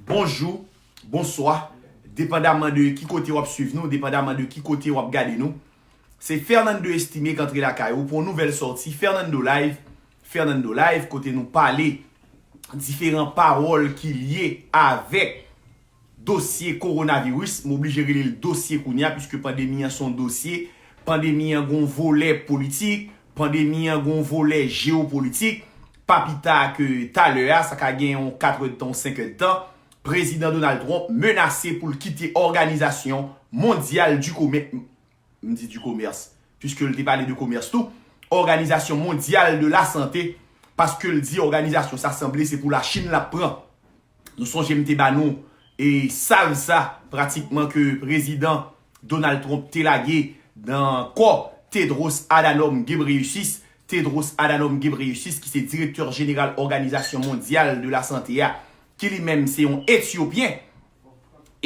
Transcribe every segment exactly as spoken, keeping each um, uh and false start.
Bonjou, bonswa, depandaman de ki kote w ap swiv nou, depandaman de ki kote w ap gade nou. Se Fernando Estimé k antre lakay ou pou yon nouvèl sòti Fernando Live. Fernando Live, kote nou pale diferan pawòl ki lye avèk dosye kowonaviris. M oblije rele l dosye kounye a, piske pandemi an se yon dosye. Pandemi an gon volè politik, pandemi an gon volè jewopolitik. Pa pita ke talè a, sa ka gen yon katrè d tan, yon senk è d tan, Prezidan Donald Trump menase pou l kite Òganizasyon Mondyal di Komè-, m di di komès, piske l te pale de komès tou, Òganizasyon Mondyal de la Sante, paske l di òganizasyon sa sanble se pou Lachin l ap pran. Nou sonje m te ba nou e sav sa pratikman ke Prezidan Donald Trump te lage nan kò Tedros Adhanom Ghebreyesus, Tedros Adhanom Ghebreyesus ki se direktè jeneral Òganizasyon Mondyal de la Sante a, ki li menm se yon Etyopyen.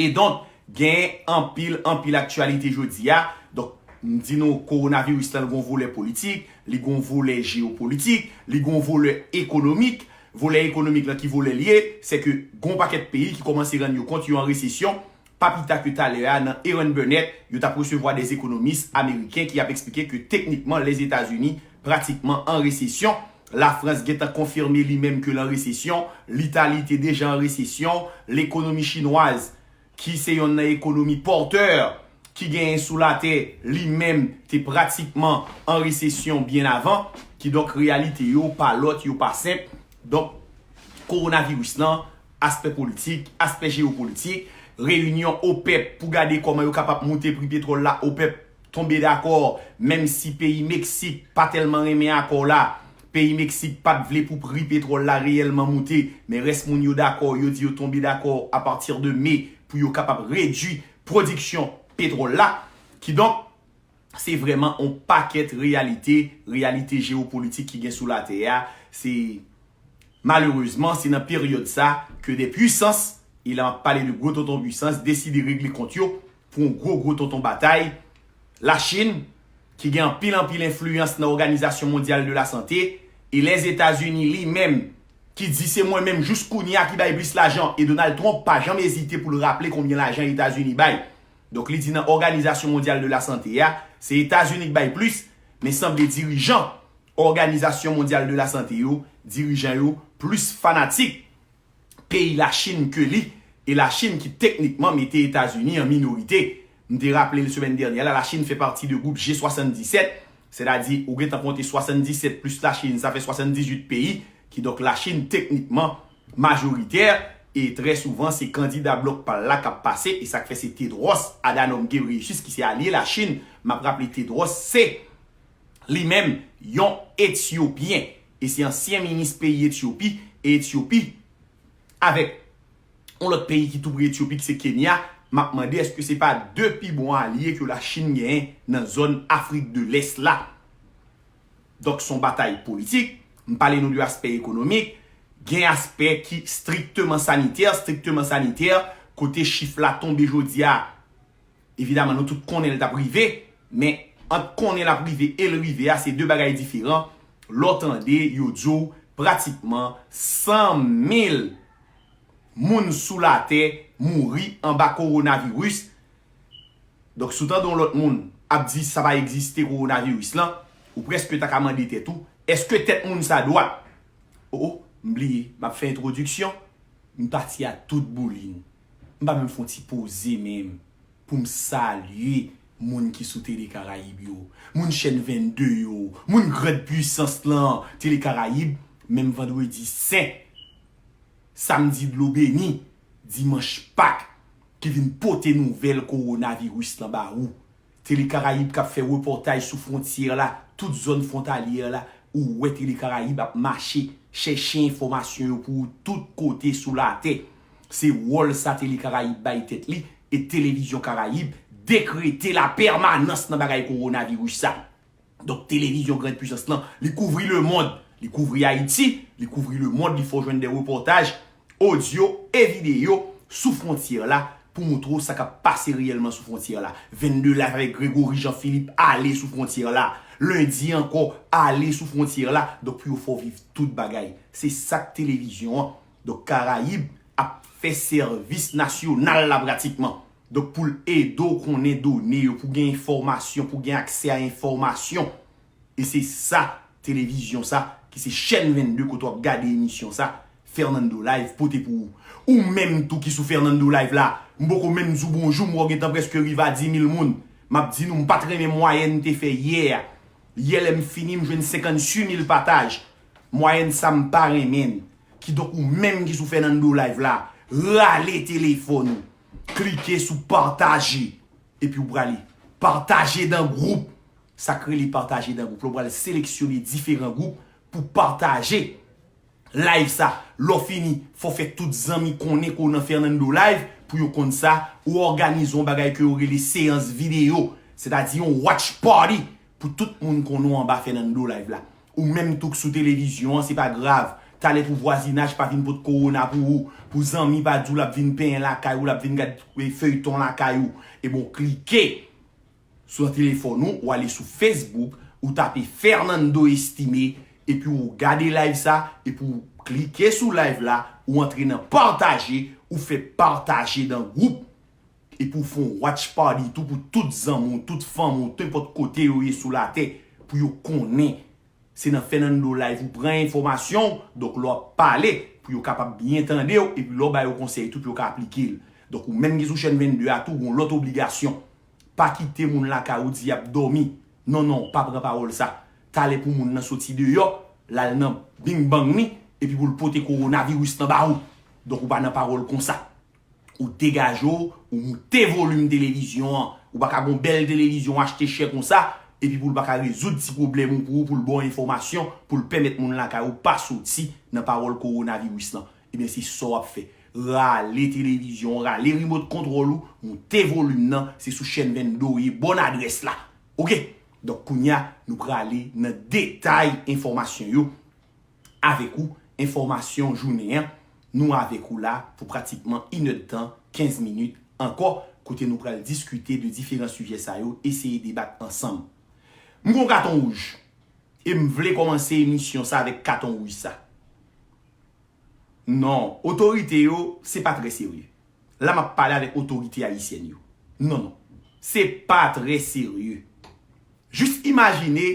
E donk, gen anpil, anpil aktyalite jodi a. Donk, m di nou, kowonaviris lan, li gon volè politik, li gon volè jewopolitik, li gon volè ekonomik. Volè ekonomik lan, ki volè l ye, se ke gon pakèt peyi ki kòmanse rann yo kont yo an resesyon. Pa pita ke talè a, nan Erin Burnett, yo t ap resevwa de ekonomis ameriken ki ap eksplike ke teknikman, Lèzetazini pratikman an resesyon. Lafrans gentan konfime li menm ke l an resesyon. Litali te deja an resesyon. Lekonomi chinwaz, ki se yonn nan ekonomi pòtè ki genyen sou latè, li menm te pratikman an resesyon byen avan. Kidonk, reyalite yo pa lòt, yo pa senp. Donk, kowonaviris lan, aspè politik, aspè jewopolitik, reyinyon OPEP pou gade kòman yo kapab moute pri petwòl la, OPEP tonbe dakò, menm si peyi Meksik pa tèlman renmen akò la. Peyi Meksik pa t vle pou pri petwòl la reyèlman moute, men rès moun yo dakò, yo di yo tonbe dakò apati de me pou yo kapab redui pwodiksyon petwòl la. Kidonk, se vrèman on pakèt reyalite, reyalite jewopolitik ki gen sou latè a. Se, malerezman, se nan peryòd sa ke de pwisans, e la m ap pale de gwo tonton pwisans, deside regle kont yo pou yon gwo, gwo tonton batay. Lachin, ki gen anpil, anpil enfliyans nan Òganizasyon Mondyal de la Sante, e Lèzetazini li menm, ki di se mwen menm jous kounye a ki bay plis lajan, e Donald Trump pa janm ezite pou l raple konbyen lajan Etazini bay. Donk, li di nan Òganizasyon Mondyal de la Sante a, se Etazini k bay plis, men sanble dirijan Òganizasyon Mondyal de la Sante yo, dirijan yo, plis fanatik peyi Lachin ke li, e Lachin ki teknikman mete Etazini an minorite. M te raple l semèn dènyè la, Lachin fè pati de gwoup G swasanndisèt, sètadi ou gentan konte swasanndisèt plis Lachin, sa fè swasanndizuit peyi, kidonk Lachin teknikman majoritè, e trè souvan se kandida blòk pa l la k ap pase, e sa k fè se Tedros Adhanom Ghebreyesus ki se alye Lachin. M ap raple Tedros se li menm yon Etyopyen, e se ansyen minis peyi Etyopi, e Etyopi avèk yon lòt peyi ki tou pre Etyopi, ki se Kenya, m ap mande èske se pa de pi bon alye ke Lachin genyen nan zòn Afrik de Lès la. Donk, se yon batay politik, m pale nou de aspè ekonomik, gen aspè ki strikteman sanitè, strikteman sanitè, kote chif la tonbe jodi a, evidaman, nou tout konnen l t ap rive, men ant konnen l ap rive e l rive a, se de bagay diferan. Lè w tande yo di w pratikman san mil moun sou latè mouri anba kowonaviris. Donk, si w tande yon lòt moun ap di sa pa egziste kowonaviris lan, ou prèske ta ka mande tèt ou, èske tèt moun sa dwat? O, o, m bliye, m ap fè entwodiksyon, m pati a tout boulin. M pa menm fè yon ti poze menm pou m salye moun ki sou Tele Karayib yo, moun chèn vennde yo, moun Grand Puissance lan, Tele Karayib, menm Vandredi Sen, Samdi Dlo Beni, Dimanch Pak, ki vin pote nouvèl kowonaviris lan ba ou. Tele Karayib k ap fè repòtaj sou fwontyè la, tout zòn fwontalyè la, ou wè Tele Karayib ap mache, chèche enfòmasyon yo pou ou tout kote sou latè. Se wòl sa Tele Karayib bay tèt li, e Televizyon Karayib dekrete lapèmanans nan bagay kowonaviris sa. Donk, Televizyon Grand Puissance lan, li kouvri lemonn, li kouvri Ayiti, li kouvri lemonn, li fè w jwenn de repòtaj odyo e videyo sou fwontyè la pou moutre w sa k ap pase reyèlman sou fwontyè la. Vennde Live avèk Gregory Jean Philippe ale sou fwontyè la. Lendi ankò, ale sou fwontyè la. Donk, pou yo fè w viv tout bagay. Se sa k televizyon an. Donk, Karayib ap fè sèvis nasyonal la pratikman. Donk, pou l ede w konnen done yo, pou gen enfòmasyon, pou gen aksè a enfòmasyon. E se sa, televizyon sa, ki se chèn vennde kote w ap gade emisyon sa, Fernando Live pote pou ou. Ou menm tou ki sou Fernando Live la, m poko menm di w bonjou, m wè w gentan prèske rive a dis mil moun. M ap di nou, m pa t renmen mwayèn m te fè yè a. Yè lè m fini, m jwenn senkanntuit mil pataj. Mwayèn sa m pa renmen l. Kidonk ou menm ki sou Fernando Live la, rale telefòn ou, klike sou pataje, epi w prale pataje dan gwoup. Sa k rele pataje dan gwoup la, w pral seleksyone diferan gwoup pou pataje live sa. Lè w fini, fò w fè tout zanmi konnen ke w nan Fernando Live pou yo konn sa. Ou òganize yon bagay ke yo rele seyans videyo, sètadi yon watch party pou tout moun konnen w anba Fernando Live la. Ou menm tou k sou televizyon an, se pa grav. Talè pou vwazinaj pa vin pot kowona pou ou, pou zanmi pa di w l ap vin penyen lakay ou, l ap vin gad, e, feyton lakay ou. Ebyen, w klike sou nan telefòn ou, ou ale sou Facebook, ou tape Fernando Estimé, epi ou gade live sa, epi ou klike sou live la, ou antre nan pataje, ou fè pataje dan gwoup, epi ou fè yon watch party tou pou tout zanmi w, tout fanmi w, nenpòt kote yo ye sou latè, pou yo konnen se nan Fernando Live ou pran enfòmasyon w, donk lè w ap pale, pou yo kapab byen tande w, epi lè w ba yo konsèy tou, pou yo ka aplike l. Donk, ou menm ki sou chèn vennde a tou, gen yon lòt obligasyon. Pa kite moun lakay ou di y ap dòmi. Non, non, pa pran pawòl sa. Talè pou moun nan soti deyò, l al nan bing bang ni, epi pou l pote kowonaviris nan ba ou. Donk, ou pa nan pawòl konsa. Ou degaje w, ou moute volim televizyon an. Ou pa ka gon bèl televizyon achte chè konsa, epi pou l pa ka rezoud ti pwoblèm ou pou ou, pou l ba w enfòmasyon, pou l pèmèt moun lakay ou pa soti nan pawòl kowonaviris lan. Ebyen, se sa w ap fè. Rale televizyon, rale remote control ou, moute volim nan, se sou chèn vennde w ye, bòn adrès la. Oke? Donk, kounye a, nou prale nan detay enfòmasyon yo. Avèk ou, enfòmasyon jounen an. Nou avèk ou la pou pratikman inèdtan, kenz minit ankò, kote nou pral diskite de diferan sijè sa yo, eseye debat ansanm. M gon katon wouj, e m vle kòmanse emisyon sa avèk katon wouj sa. Non, otorite yo, se pa trè serye. La, m ap pale avèk otorite ayisyèn yo. Non, non. Se pa trè serye. Jis imajine,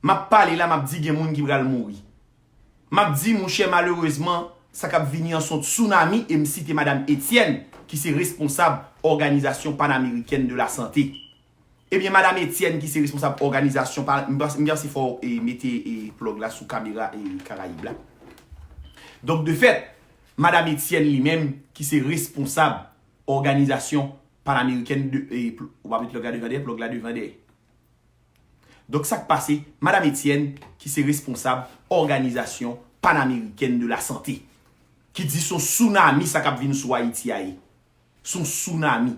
m ap pale la, m ap di gen moun ki pral mouri. M ap di, monchè, malerezman, sa k ap vini an se yon tsunami, e m site Madam Etienne, ki se responsab Organisation Panaméricaine de la Santé. Ebyen, Madam Etienne, ki se responsab òganizasyon, pa, m panse, m panse fò w, e, mete, e, plug la sou kamera, e, Karayib la. Donk, de fèt, Madam Etienne li menm, ki se responsab òganizasyon panameriken de, e, pl-, ou pa met plug la devan dèyè, plug la devan dèyè. Donk, sa k pase, Madam Etienne, ki se responsab òganizasyon panameriken de la sante, ki di se yon tsunami sa k ap vin sou Ayiti a ye. Se yon tsunami.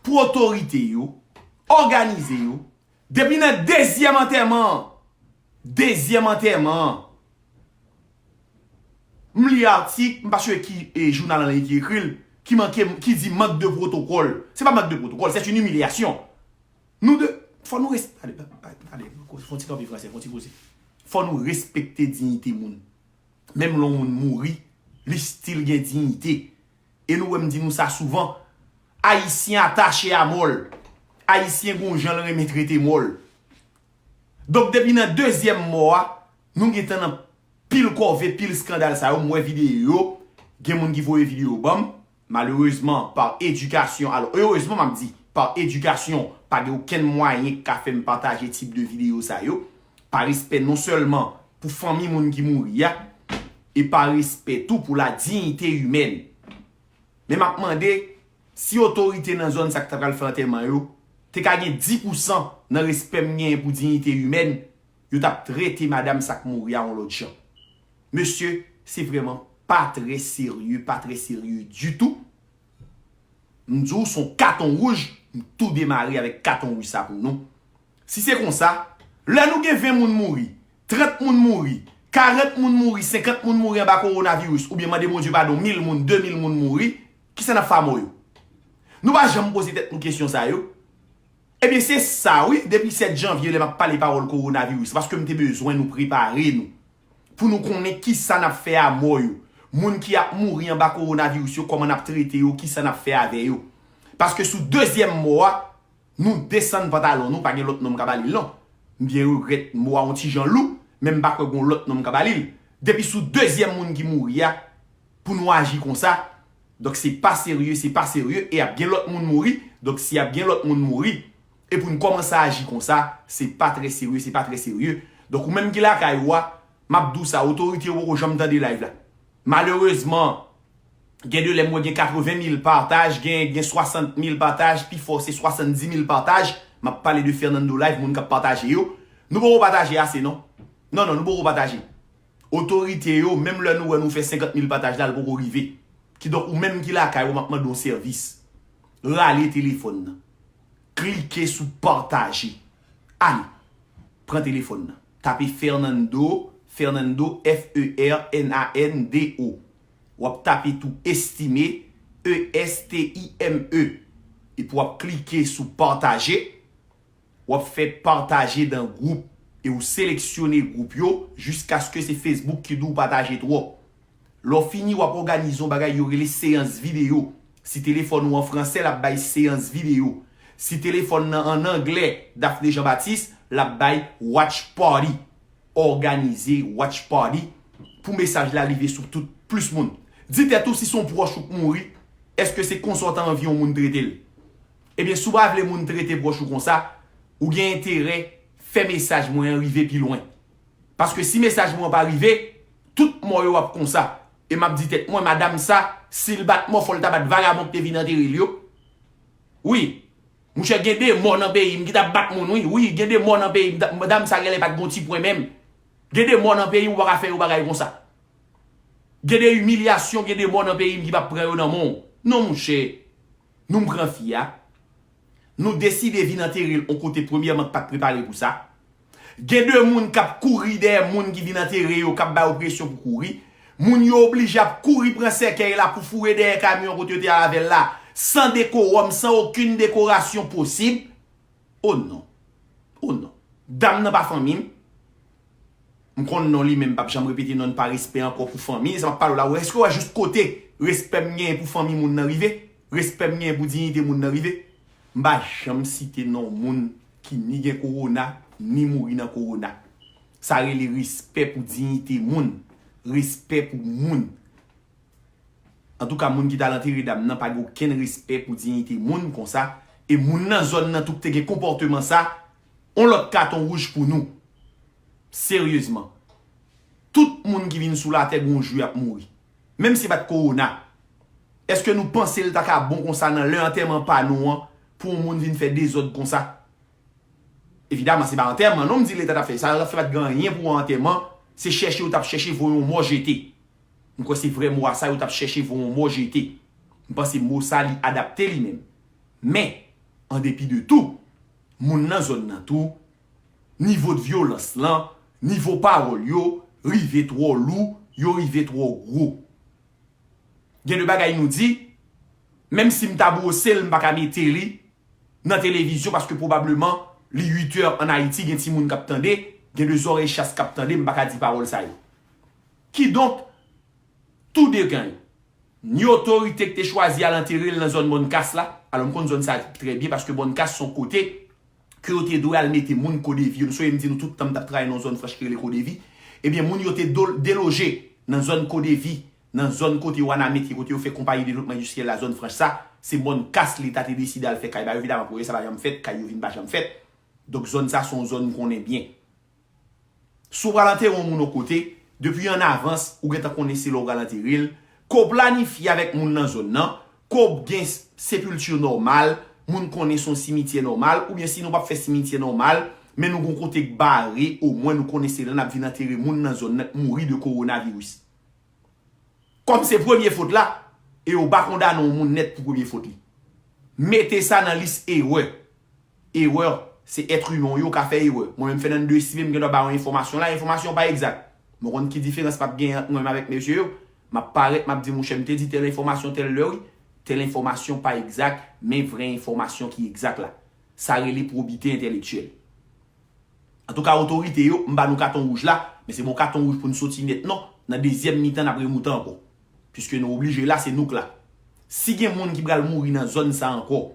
Pou otorite yo, òganize yo, depi nan dezyèm antèman an, dezyèm antèman an, m li atik, m pa swe ki, e, jounal an ki ekri l, ki manke, ki di manque de protocole. Se pa manque de protocole, c'est une humiliation. Nou de, fò nou res-, ale, ale, fò n ti kanpe fransè, fò n ti koze. Fò nou respekte diyite moun. Menm lè yon moun mouri, li still gen diyite. E nou wè m di nou sa souvan, Ayisyen atache a mò l. Ayisyen gon jan l renmen trete mò l. Donk, depi nan dezyèm mò a, nou gentan nan pil kòve, pil eskandal sa yo. M wè videyo yo, gen moun ki voye videyo yo ban m. Malerezman, pa edikasyon, alò, erezman, m ap di, pa edikasyon, pa gen okenn mwayen ki ka fè m pataje tip de videyo sa yo. Pa respè non sèlman pou fanmi moun ki mouri a, e pa respè tou pou la dignité humaine. Men m ap mande, si otorite nan zòn sa k ta pral fè antèman yo te ka gen dis pousan nan respè m genyen pou diyite imèn, yo t ap trete madanm sa k mouri a yon lòt jan. Mesye, se vrèman pa trè serye, pa trè serye ditou. M di w, se yon katon wouj, m tou demare avèk katon wouj sa pou nou. Si se konsa, lè nou gen ven moun mouri, trant moun mouri, karant moun mouri, senkant moun mouri anba kowonaviris, oubyen mande Bondye padon, mil moun, de mil moun mouri, kisa n ap fè a mò yo? Nou pa janm poze tèt nou kesyon sa yo. Ebyen, se sa wi, depi sèt janvye, lè m ap pale pawòl kowonaviris, paske m te bezwen nou prepare nou, pou nou konnen kisa n ap fè a mò yo. Moun ki ap mouri anba kowonaviris yo, kòman n ap trete yo, kisa n ap fè avè yo. Paske sou dezyèm mò a, nou desann pantalon nou, pa gen lòt non m ka ba li l non. M byen regrèt mo a yon ti jan lou, men m pa kwè gen yon lòt non m ka ba li l. Depi sou dezyèm moun ki mouri a, pou nou aji konsa, donk se pa serye, se pa serye, e ap gen lòt moun mouri, donk si ap gen lòt moun mouri, e pou n kòmanse aji konsa, se pa trè serye, se pa trè serye. Donk ou menm ki lakay ou a, m ap di w sa, otorite yo poko janm tande live la. Malerezman, gen de lè m wè gen katreven mil pataj, gen, gen swasant mil pataj, pi fò se swasanndis mil pataj. M ap pale de Fernando Live, moun k ap pataje yo. Nou poko pataje ase non. Non, non, nou poko pataje. Otorite yo, menm lè nou wè nou fè senkant mil pataj la, l poko rive. Kidonk, ou menm ki lakay ou, m ap mande w sèvis. Rale telefòn nan. Klike sou pataje. Ale. Pran telefòn nan. Tape Fernando, Fernando, F E R N A N D O. W ap tape tou Estime, E S T I M E. Epi w ap klike sou pataje. W ap fè pataje dan gwoup e ou seleksyone gwoup yo jiskaske se Facebook ki di w pataje twòp. Lè w fini, w ap òganize yon bagay yo rele seyans videyo. Si telefòn ou an fransè, l ap bay seyans videyo. Si telefòn nan an anglè, Daphné Jean Baptiste, l ap bay watch party. Òganize watch party pou mesaj la rive sou tout plis moun. Di tèt ou si se yon pwòch ou k mouri, èske se konsa w ta anvi yon moun trete l? Ebyen, si w pa vle moun trete pwòch ou konsa, ou gen enterè fè mesaj mwen an rive pi lwen. Paske si mesaj mwen an pa rive, tout mò yo ap konsa. E m ap di tèt mwen, madanm sa, si l bat mò, fò l ta bat vagabon ki te vin antere l yo. Wi, mouchè, gen de mò nan peyi m ki t ap bat moun, wi. Wi, gen de mò nan peyi m. Madanm sa genlè pa t gon ti pwen menm. Gen de mò nan peyi m, ou pa ka fè yo bagay konsa. Gen de imilyasyon, gen de mò nan peyi m ki p ap pran yo nan men w. Non, mouchè. Nou m pran fi a. Nou deside vin antere l on kote premyèman k pa t prepare pou sa. Gen de moun k ap kouri dèyè moun ki vin antere yo, k ap ba yo presyon pou kouri. Moun yo oblije ap kouri pran sèkèy la pou foure dèyè kamyon kote yo te al avè l la, san dekowòm, san okenn dekorasyon posib. O non. O non. Dam nan pa fanmi m. M konn non li, men m p ap janm repete non l pa respè ankò pou fanmi. Sa m ap pale w la, ou wè, èske w wè jis kote respè m genyen pou fanmi moun nan rive? Respè m genyen pou diyite moun nan rive? M pa janm site non moun ki ni gen kowona, ni mouri nan kowona. Sa rele respè pou diyite moun. Respè pou moun. Antouka, moun ki t al antere dam nan pa gen okenn respè pou diyite moun konsa, e moun nan zòn nan tou ki te gen konpòteman sa, on lòt katon wouj pou nou. Seryezman. Tout moun ki vin sou latè gon jou y ap mouri. Menm si pa t kowona. Èske nou panse l ta ka bon konsa nan lè antèman pa nou an pou yon moun vin fè dezòd konsa? Evidaman, se pa antèman non m di Leta t ap fè. Sa yo t ap fè pa t gen anyen pou antèman. Se chèche yo t ap chèche voye yon mò jete. M kwè se vrè mo a sa yo t ap chèche voye yon mò jete. M panse mo sa li adapte li menm. Men, an depi de tou, moun nan zòn nan tou, nivo de vyolans lan, nivo pawòl yo, rive twò lou, yo rive twò gwo. Gen de bagay nou di, menm si m ta bwose l, m pa ka mete li nan televizyon paske pwobableman li uit è an Ayiti, gen timoun k ap tande, gen de zòrèy chas k ap tande, m pa ka di pawòl sa yo. Kidonk, tou de kan yo, ni otorite k te chwazi al antere l nan zòn Mòn Kas la, alò m konn zòn sa trè byen paske Mòn Kas se yon kote ke yo te dwe al mete moun Kodevi yo. Nou sonje m di nou tout tan m t ap travay nan yon zòn franch ki rele Kodevi. Ebyen, moun yo te do- deloje nan zòn Kodevi, nan zòn kote Wanament ye, kote yo fè konpayi devlopman endistriyèl la, zòn franch sa, se Mòn Kas Leta te deside al fè kay ba yo. Evidaman, pwojè sa pa janm fèt, kay yo vin pa janm fèt. Donk, zòn sa se yon zòn m konnen byen. Si w pral antere yon moun yon kote, depi an avans, ou gentan konnen se lè w pral antere l, ke w planifye avèk moun nan zòn nan, ke w gen sepilti nòmal, moun konnen se yon simityè nòmal, oubyen si nou p ap fè simityè nòmal, men nou gen yon kote k bare, omwen nou konnen se la n ap vin antere moun nan zòn nan k mouri de kowonaviris. Kòm se premye fot la, e yo pa kondane yon moun nèt pou premye fot li. Mete sa nan lis erè. Erè, se èt imen yo ka fè erè. Mwen menm Fernando Estime, m gen dwa ba yon enfòmasyon la, enfòmasyon pa egzak. Mwen konn ki diferans m ap genyen ant mwen menm avèk mesye yo. M ap parèt, m ap di, monchè, m te di tèl enfòmasyon tèl lè, wi. Tèl enfòmasyon pa egzak, men vrè enfòmasyon ki egzak la. Sa rele pwobite entèlektyèl. Antouka, otorite yo, m ba nou katon wouj la, men se pa yon katon wouj pou n soti nèt non. Nan dezyèm mitan, n ap remoute ankò. Piske nou oblije la, se nou k la. Si gen moun ki pral mouri nan zòn sa ankò,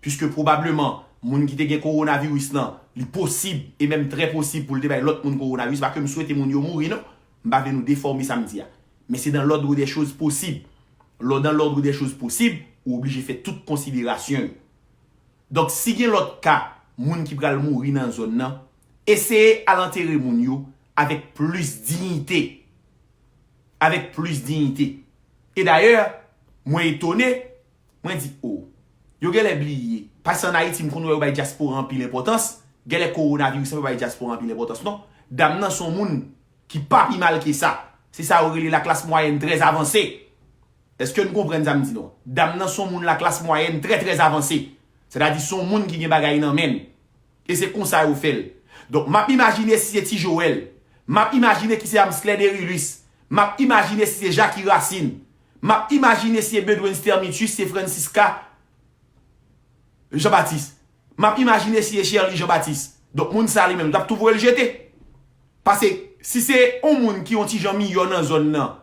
piske pwobableman moun ki te gen kowonaviris lan, li posib, e menm trè posib pou l te bay lòt moun kowonaviris, pa ke m swete moun yo mouri non, m pa vle nou defòme sa m di a. Men se dans l'ordre des choses possibles. Lò dans l'ordre des choses possibles, ou oblije fè tout konsiderasyon yo. Donk, si gen lòt ka moun ki pral mouri nan zòn nan, eseye al antere moun yo avèk plis diyite. Avèk plis diyite. E dayè, mwen etone, mwen di, o, yo genlè bliye. Paske an Ayiti, m konn wè yo bay dyaspora anpil enpòtans, genlè kowonaviris lan yo bay dyaspora anpil enpòtans non. Dam nan se yon moun ki pa pi mal ke sa. Se sa yo rele laklas mwayèn trè avanse. Èske n konprann sa m di nou an? Dam nan se yon moun laklas mwayèn trè, trè avanse. Sètadi se yon moun ki gen bagay nan men l. E se konsa yo fè l. Donk, m ap imajine si se Ti Joel. M ap imajine ki se Amslè Derilus. M ap imajine si se Jacky Racine. M ap imajine si se Bedouin Stermitus, se Francisca Jean Baptiste. M ap imajine si se Sherly Jean Baptiste. Donk, moun sa li menm, l t ap tou voye l jete. Paske, si se yon moun ki yon ti jan miyò nan zòn nan,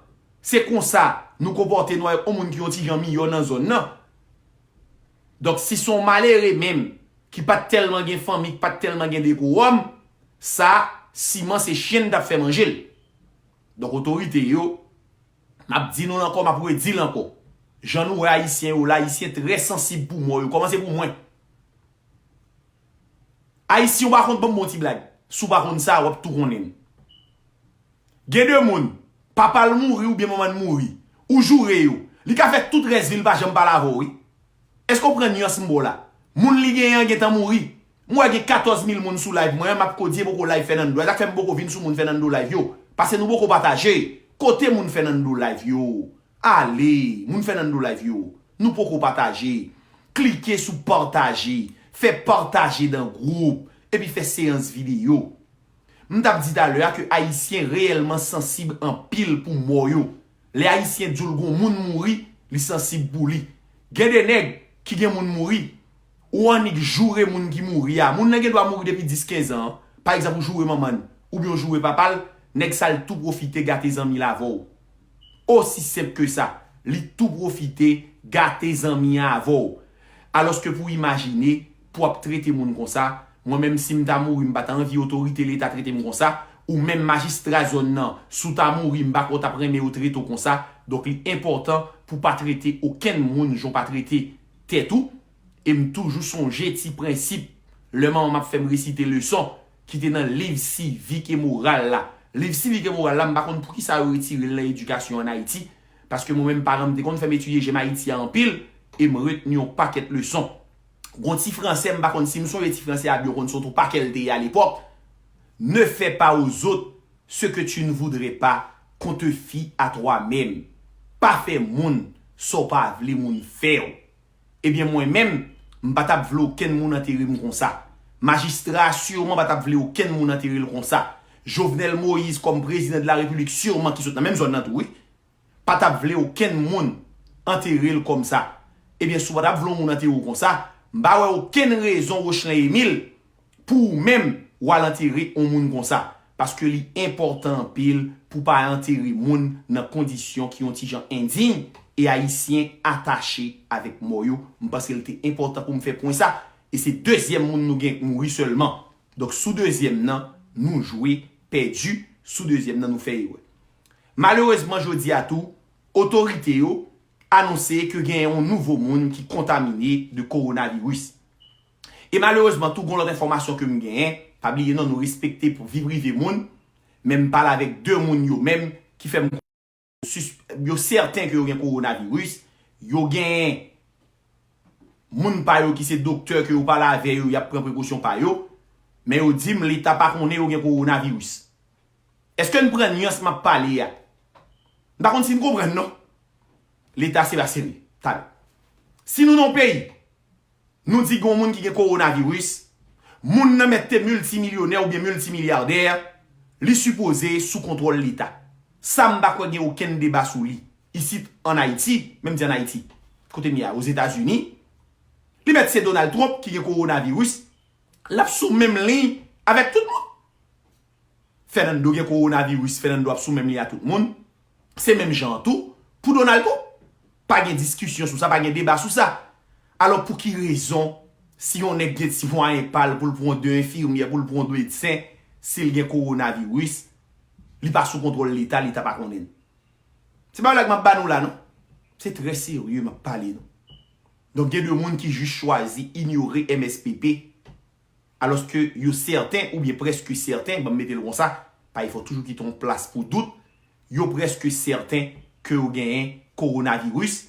se konsa nou konpòte nou avèk yon moun ki yon ti jan miyò nan zòn nan. Donk, si se yon malere menm, ki pa t tèlman gen fanmi, ki pa t tèlman gen dekowòm, sa, siman se chen t ap fè manje l. Donk, otorite yo, m ap di nou l ankò, m ap redi l ankò. Jan nou wè Ayisyen yo la, Ayisyen trè sansib pou mò yo. Kòmanse pou mwen. Ayisyen, ou pa konn, ban m bon ti blag. Si w pa konn sa, w ap tou konnen l. Gen de moun, papa l mouri oubyen manman l mouri. Ou joure yo. Li ka fè tout rès vi l pa janm pale avè w, wi. Èske w pran nyans m ba w la? Moun li genyen an gentan mouri. M wè gen katòz mil moun sou live mwen an, m ap ko di e poko live Fernando. E sa k fè m poko vin sou moun Fernando live yo. Paske nou poko pataje. Kote moun Fernando live yo? Ale, moun Fernando live yo. Nou poko pataje. Klike sou pataje. Fè pataje dan gwoup. Epi fè seyans videyo. M t ap di talè a ke Ayisyen reyèlman sansib anpil pou mò yo. Lè Ayisyen di w l gon moun mouri, li sansib pou li. Gen de nèg ki gen moun mouri, ou annik joure moun ki mouri a. Moun nan gen dwa mouri depi dis, kenz an. Pa egzanp, ou joure manman l, oubyen ou joure papa l, nèg sa l tou pwofite gate zanmi l avè w. Osi senp ke sa, li tou pwofite gate zanmi an avè w. Alòske pou imajine, pou w ap trete moun konsa, mwen menm si m ta mouri, m pa ta anvi otorite Leta trete m konsa, ou menm majistra zòn nan, si w ta mouri, m pa kwè w t ap renmen yo trete w konsa. Donk, li enpòtan pou w pa trete okenn moun jan w pa trete tèt ou. E m toujou sonje ti prensip lè manman m ap fè m resite leson ki te nan liv sivik e moral la. Liv sivik e moral la, m pa konn poukisa yo retire l nan edikasyon ann Ayiti, paske mwen menm paran m te konn fè m etidye J'aime Haïti a anpil, e m retni yon pakèt leson. Gon ti fransè, m pa konn si m sonje ti fransè a byen, ou konn se yon pakè l te ye alepòk. Ne fais pas aux autres ce que tu ne voudrais pas qu'on te fît à toi-même. Pa fè moun sa w pa vle moun fè w. Ebyen mwen menm, m pa t ap vle okenn moun antere m konsa. Majistra a siman pa t ap vle okenn moun antere l konsa. Jovenel Moïse kòm prezidan de la repiblik siman ki sot nan menm zòn nan tou wi, pa t ap vle okenn moun antere l kòmsa. Ebyen si w pa t ap vle yon moun antere w konsa, m pa wè okenn rezon Rochelan Emile pou ou menm w al antere yon moun konsa. Paske li enpòtan anpil pou pa antere moun nan kondisyon ki yon ti jan endiy, e Ayisyen atache avèk mò yo. M panse l te enpòtan pou m fè pwen sa. E se dezyèm moun nou gen k mouri sèlman. Donk sou dezyèm nan, nou jwe pèdi, sou dezyèm nan nou fè erè. Malerezman jodi a tou, otorite yo anonse ke gen yon nouvo moun ki kontamine de kowonaviris. E malerezman tou gon lòt enfòmasyon ke m genyen, pa bliye non nou respekte pou vi prive moun, men m pale avèk de moun yo menm ki fè m sis- yo sèten ke yo gen kowonaviris, yo gen moun pa yo ki se doktè ke yo pale avè yo, y ap pran prekosyon pa yo, men yo di m Leta pa konnen yo gen kowonaviris. Èske n pran nyans m ap pale a? M pa konn si n konprann non. Leta se pa serye. Talè. Si nou nan yon peyi, nou di gen yon moun ki gen kowonaviris, moun nan mèt te miltimilyonè oubyen miltimilyadè, li sipoze sou kontwòl Leta. Sa m pa kwè gen okenn deba sou li. Isit ann Ayiti, menm di ann Ayiti, kote m ye a, Ozetazini, li mèt se Donald Trump ki gen kowonaviris, l ap sou menm liy avèk tout moun. Fernando gen kowonaviris, Fernando ap sou menm liy a tout moun. Se menm jan an tou, Pou Donald tou, pa gen diskisyon sou sa, pa gen deba sou sa. Alò pou ki rezon, si yon nèg gen ti mwayen pa l pou l pran de enfimyè, pou l pran de medsen, si l gen kowonaviris, li pa sou kontwòl Leta, Leta pa konnen l? Se pa blag m ap ba nou la non. Se trè serye m ap pale nou. Donk gen de moun ki jis chwazi inyore M S P P, alòske yo sèten oubyen prèske sèten, ban m mete l konsa, pa e fò toujou kite yon plas pou dout, yo prèske sèten ke yo genyen kowonaviris,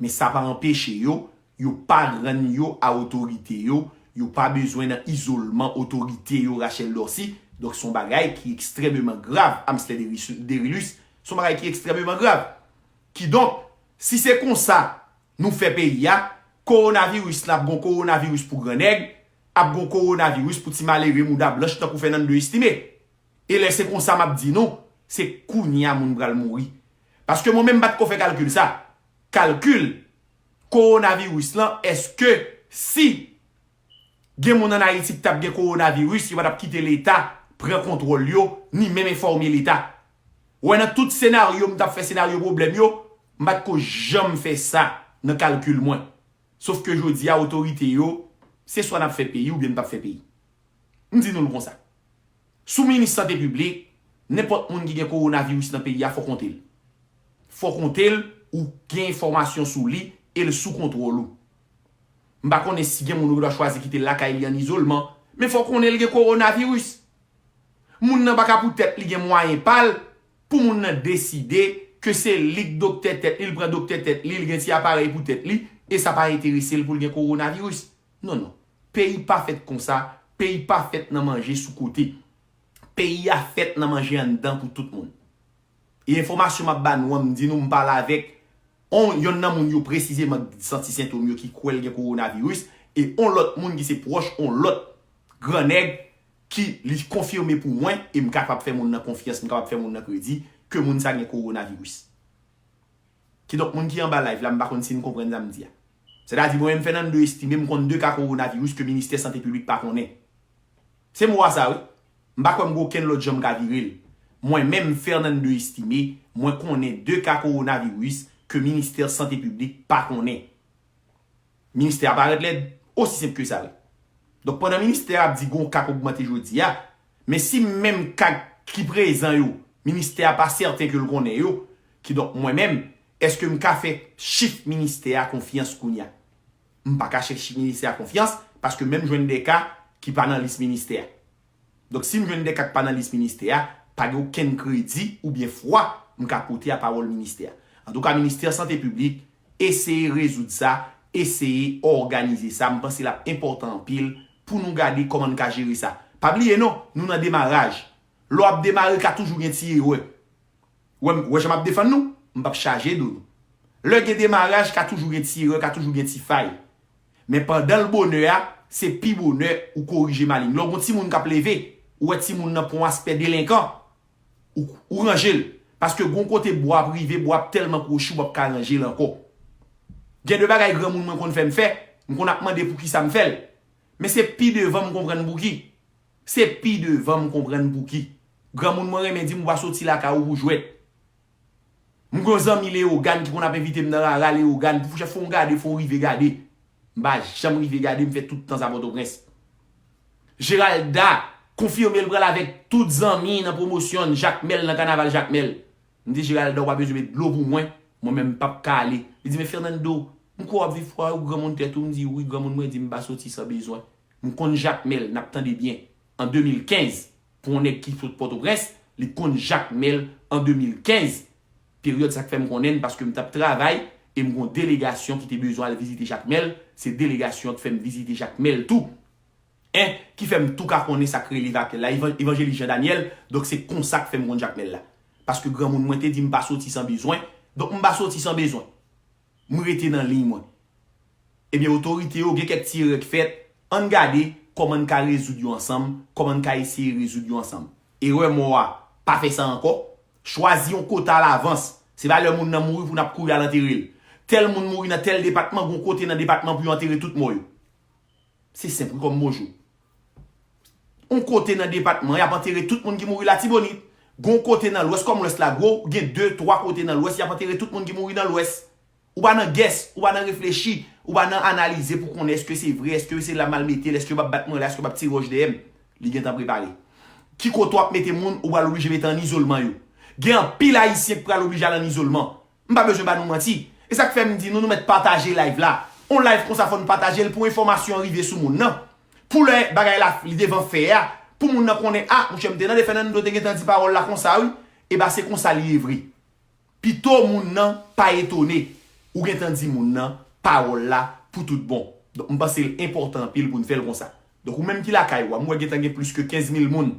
men sa pa anpeche yo, yo pa rann yo a otorite yo, yo pa bezwen nan izolman otorite yo, Rachel Dorcy. Donk se yon bagay ki ekstrèmeman grav, Amsler Derilus, se yon bagay ki ekstrèmeman grav. Kidonk, si se konsa nou fè peyi a, kowonaviris la ap gon kowonaviris pou grannèg, ap gon kowonaviris pou ti malere mouda blanch tankou Fernando Estimé. E lè se konsa m ap di nou, se kounye a moun pral mouri. Paske mwen menm m pa t ko fè kalkil sa. Kalkil kowonaviris lan, èske si gen moun ann Ayiti ki t ap gen kowonaviris, yo pa t ap kite Leta pran kontwòl yo, ni menm enfòme Leta? Ou wè, nan tout senaryo m t ap fè, senaryo pwoblèm yo, m pa t ko janm fè sa nan kalkil mwen. Sofke jodi a, otorite yo, se swa n ap fè peyi oubyen n p ap fè peyi. M di nou l konsa. Sou minis sante piblik, nenpòt moun ki gen kowonaviris nan peyi a, fò konte l. Fò konte l, ou gen enfòmasyon sou li e l sou kontwòl ou. M pa konnen si gen moun ou dwa chwazi kite l lakay li an izolman, men fò konnen l gen kowonaviris. Moun nan pa ka pou tèt li gen mwayen pa l, pou moun nan deside ke se li k doktè tèt li, l pran doktè tèt li, l gen ti aparèy pou tèt li, e sa pa enterese l pou l gen kowonaviris. Non, non. Peyi pa fèt konsa, peyi pa fèt nan manje sou kote. Peyi a fèt nan manje anndan pou tout moun. E enfòmasyon m ap ba nou an, m di nou, m pale avèk on, yonn nan moun yo presizeman ki santi sentòm yo, ki kwè l gen kowonaviris, e on lòt moun ki se pwòch on lòt grannèg ki li konfime pou mwen, e m kapab fè moun nan konfyans, m kapab fè moun nan kredi, ke moun sa gen kowonaviris. Kidonk, moun ki anba live la, m pa konn si n konprann sa m di a. Sètadi, mwen menm Fernando Estimé, m konn de ka kowonaviris ke ministè sante piblik pa konnen. Se mo a sa, wi. M pa kwè m gen okenn lòt jan m ka vire l. Mwen menm, Fernando Estimé, mwen konnen de ka kowonaviris ke ministè sante piblik pa konnen. Ministè a parèt lèd, osi senp ke sa, wi. Donk, pandan ministè a ap di gon ka k ogmante jodi a, men si menm ka ki prezan yo, ministè a pa sèten ke l konnen yo, kidonk, mwen menm, èske m ka fè chif ministè a konfyans kounye a? M pa ka fè chif ministè a konfyans, paske menm jwenn de ka ki pa nan lis ministè a. Donk, si m jwenn de ka k pa nan lis ministè a, pa gen okenn kredi oubyen fwa m ka pote a pawòl ministè a. Antouka, ministè sante piblik, eseye rezoud sa, eseye òganize sa. M panse l ap enpòtan anpil pou nou gade kòman n ka jere sa. Pa bliye non, nou nan demaraj. Lè w ap demare, ka toujou gen ti erè. Ou wè, ou wè jan m ap defann nou? M p ap chaje do nou. Lè gen demaraj, ka toujou gen ti erè, ka toujou gen ti fay. Men pandan l bonè a, se pi bonè ou korije malin. Lè w gon timoun k ap leve, ou wè timoun nan pran yon aspè delenkan, ou, ou ranje l. Paske gon kote bwa ap rive, bwa ap tèlman kwochi, w p ap ka ranje l ankò. Gen de bagay granmoun mwen konn fè m fè, m konn ap mande poukisa m fè l. Men se pi devan m konprann pouki. Se pi devan m konprann pouki. Granmoun mwen renmen di m ou pa soti lakay ou pou jwèt. M gen yon zanmi Leyogàn ki konn ap envite m nan rara Leyogàn pou fè fon gade, fon rive gade. M pa janm rive gade, m fè tout tan sa Pòtoprens. Geralda konfime l pral avèk tout zanmi nan pwomosyon Jakmèl nan kanaval Jakmèl. M di Geralda ou pa bezwen met dlo pou mwen, mwen menm m p ap ka ale. Li di men Fernando, m kwè w ap viv fwa ou granmoun tèt ou, m di wi granmoun mwen di m pa soti san bezwen. M konn Jakmèl, n ap tande byen. An de mil kenz, pou yon nèg ki sot Pòtoprens, li konn Jakmèl an de mil kenz. Peryòd sa k fè m konnen l, paske m t ap travay e m gon delegasyon ki te bezwen al vizite Jakmèl, se delegasyon an k fè m vizite Jakmèl tou. En, ki fè m tou ka konnen sa k rele Jakmèl la, Evan-, Evanjelis Jean Daniel, donk se konsa k fè m konn Jakmèl la. Paske granmoun mwen te di m pa soti san bezwen, donk m pa soti san bezwen. M rete nan liy mwen. Ebyen, otorite yo gen kèk ti erè k fèt, ann gade kòman n ka rezoud yo ansanm, kòman n ka eseye rezoud yo ansanm. Erè mò a, pa fè sa ankò. Chwazi yon kota alavans. Se pa lè moun nan mouri pou n ap kouri al antere l. Tèl moun mouri nan tèl depatman, gon kote nan depatman pou yo antere tout mò yo. Se senp wi kòm bonjou. On kote nan depatman, y ap antere tout moun ki mouri Latibonit. Gon kote nan lwès, kòm lwès la gwo, gen de, twa kote nan lwès, y ap antere tout moun ki mouri nan lwès. Ou pa nan guess, ou pa nan reflechi, ou pa nan analize pou konnen èske se vre, èske se la m al mete l, èske yo p ap bat mwen la, èske yo p ap tire wòch dèyè m. Li gentan prepare. Ki kote w ap mete moun ou pral oblije mete an izolman yo? Gen anpil Ayisyen k pral oblije al an izolman. M pa bezwen ba nou manti. E sa k fè m di nou, nou mèt pataje live la. On live konsa fò n pataje l pou enfòmasyon an rive sou moun nan. Pou lè bagay la li devan fè a, pou moun nan konnen, a, monchè, m te tande Fernando te gentan di pawòl la konsa wi. E ba se konsa li ye vre. Pito moun nan pa etone, ou gentan di moun nan pawòl la pou tout bon. Donk, m panse l enpòtan anpil pou n fè l konsa. Donk, ou menm ki lakay ou a, m wè gentan gen plis ke kenz mil moun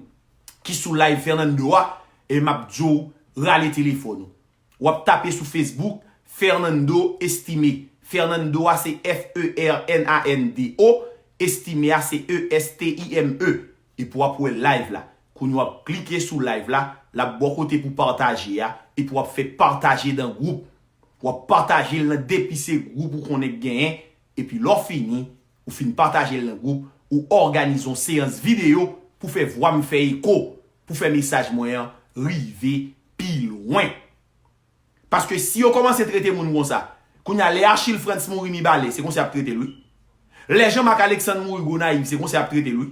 ki sou live Fernando a, e m ap di w, rale telefòn ou. W ap tape sou Facebook, Fernando Estime. Fernando a se F E R N A N D O, Estime a se E S T I M E. Epi w ap wè live la. Kounye a w ap klike sou live la, l ap bò kote pou pataje a, epi w ap fè pataje dan gwoup. W ap pataje l nan depi se gwoup ou konnen k genyen, epi lè w fini, ou fin pataje l nan gwoup, ou òganize yon seyans videyo pou fè vwa m fè eko, pou fè mesaj mwen an rive pi lwen. Paske si yo kòmanse trete moun konsa, kounye a lè Achille Frantz mouri Mibalè, se konsa y ap trete l wi. Lè Jean Marc Alexandre mouri Gonayiv, se konsa y ap trete l wi.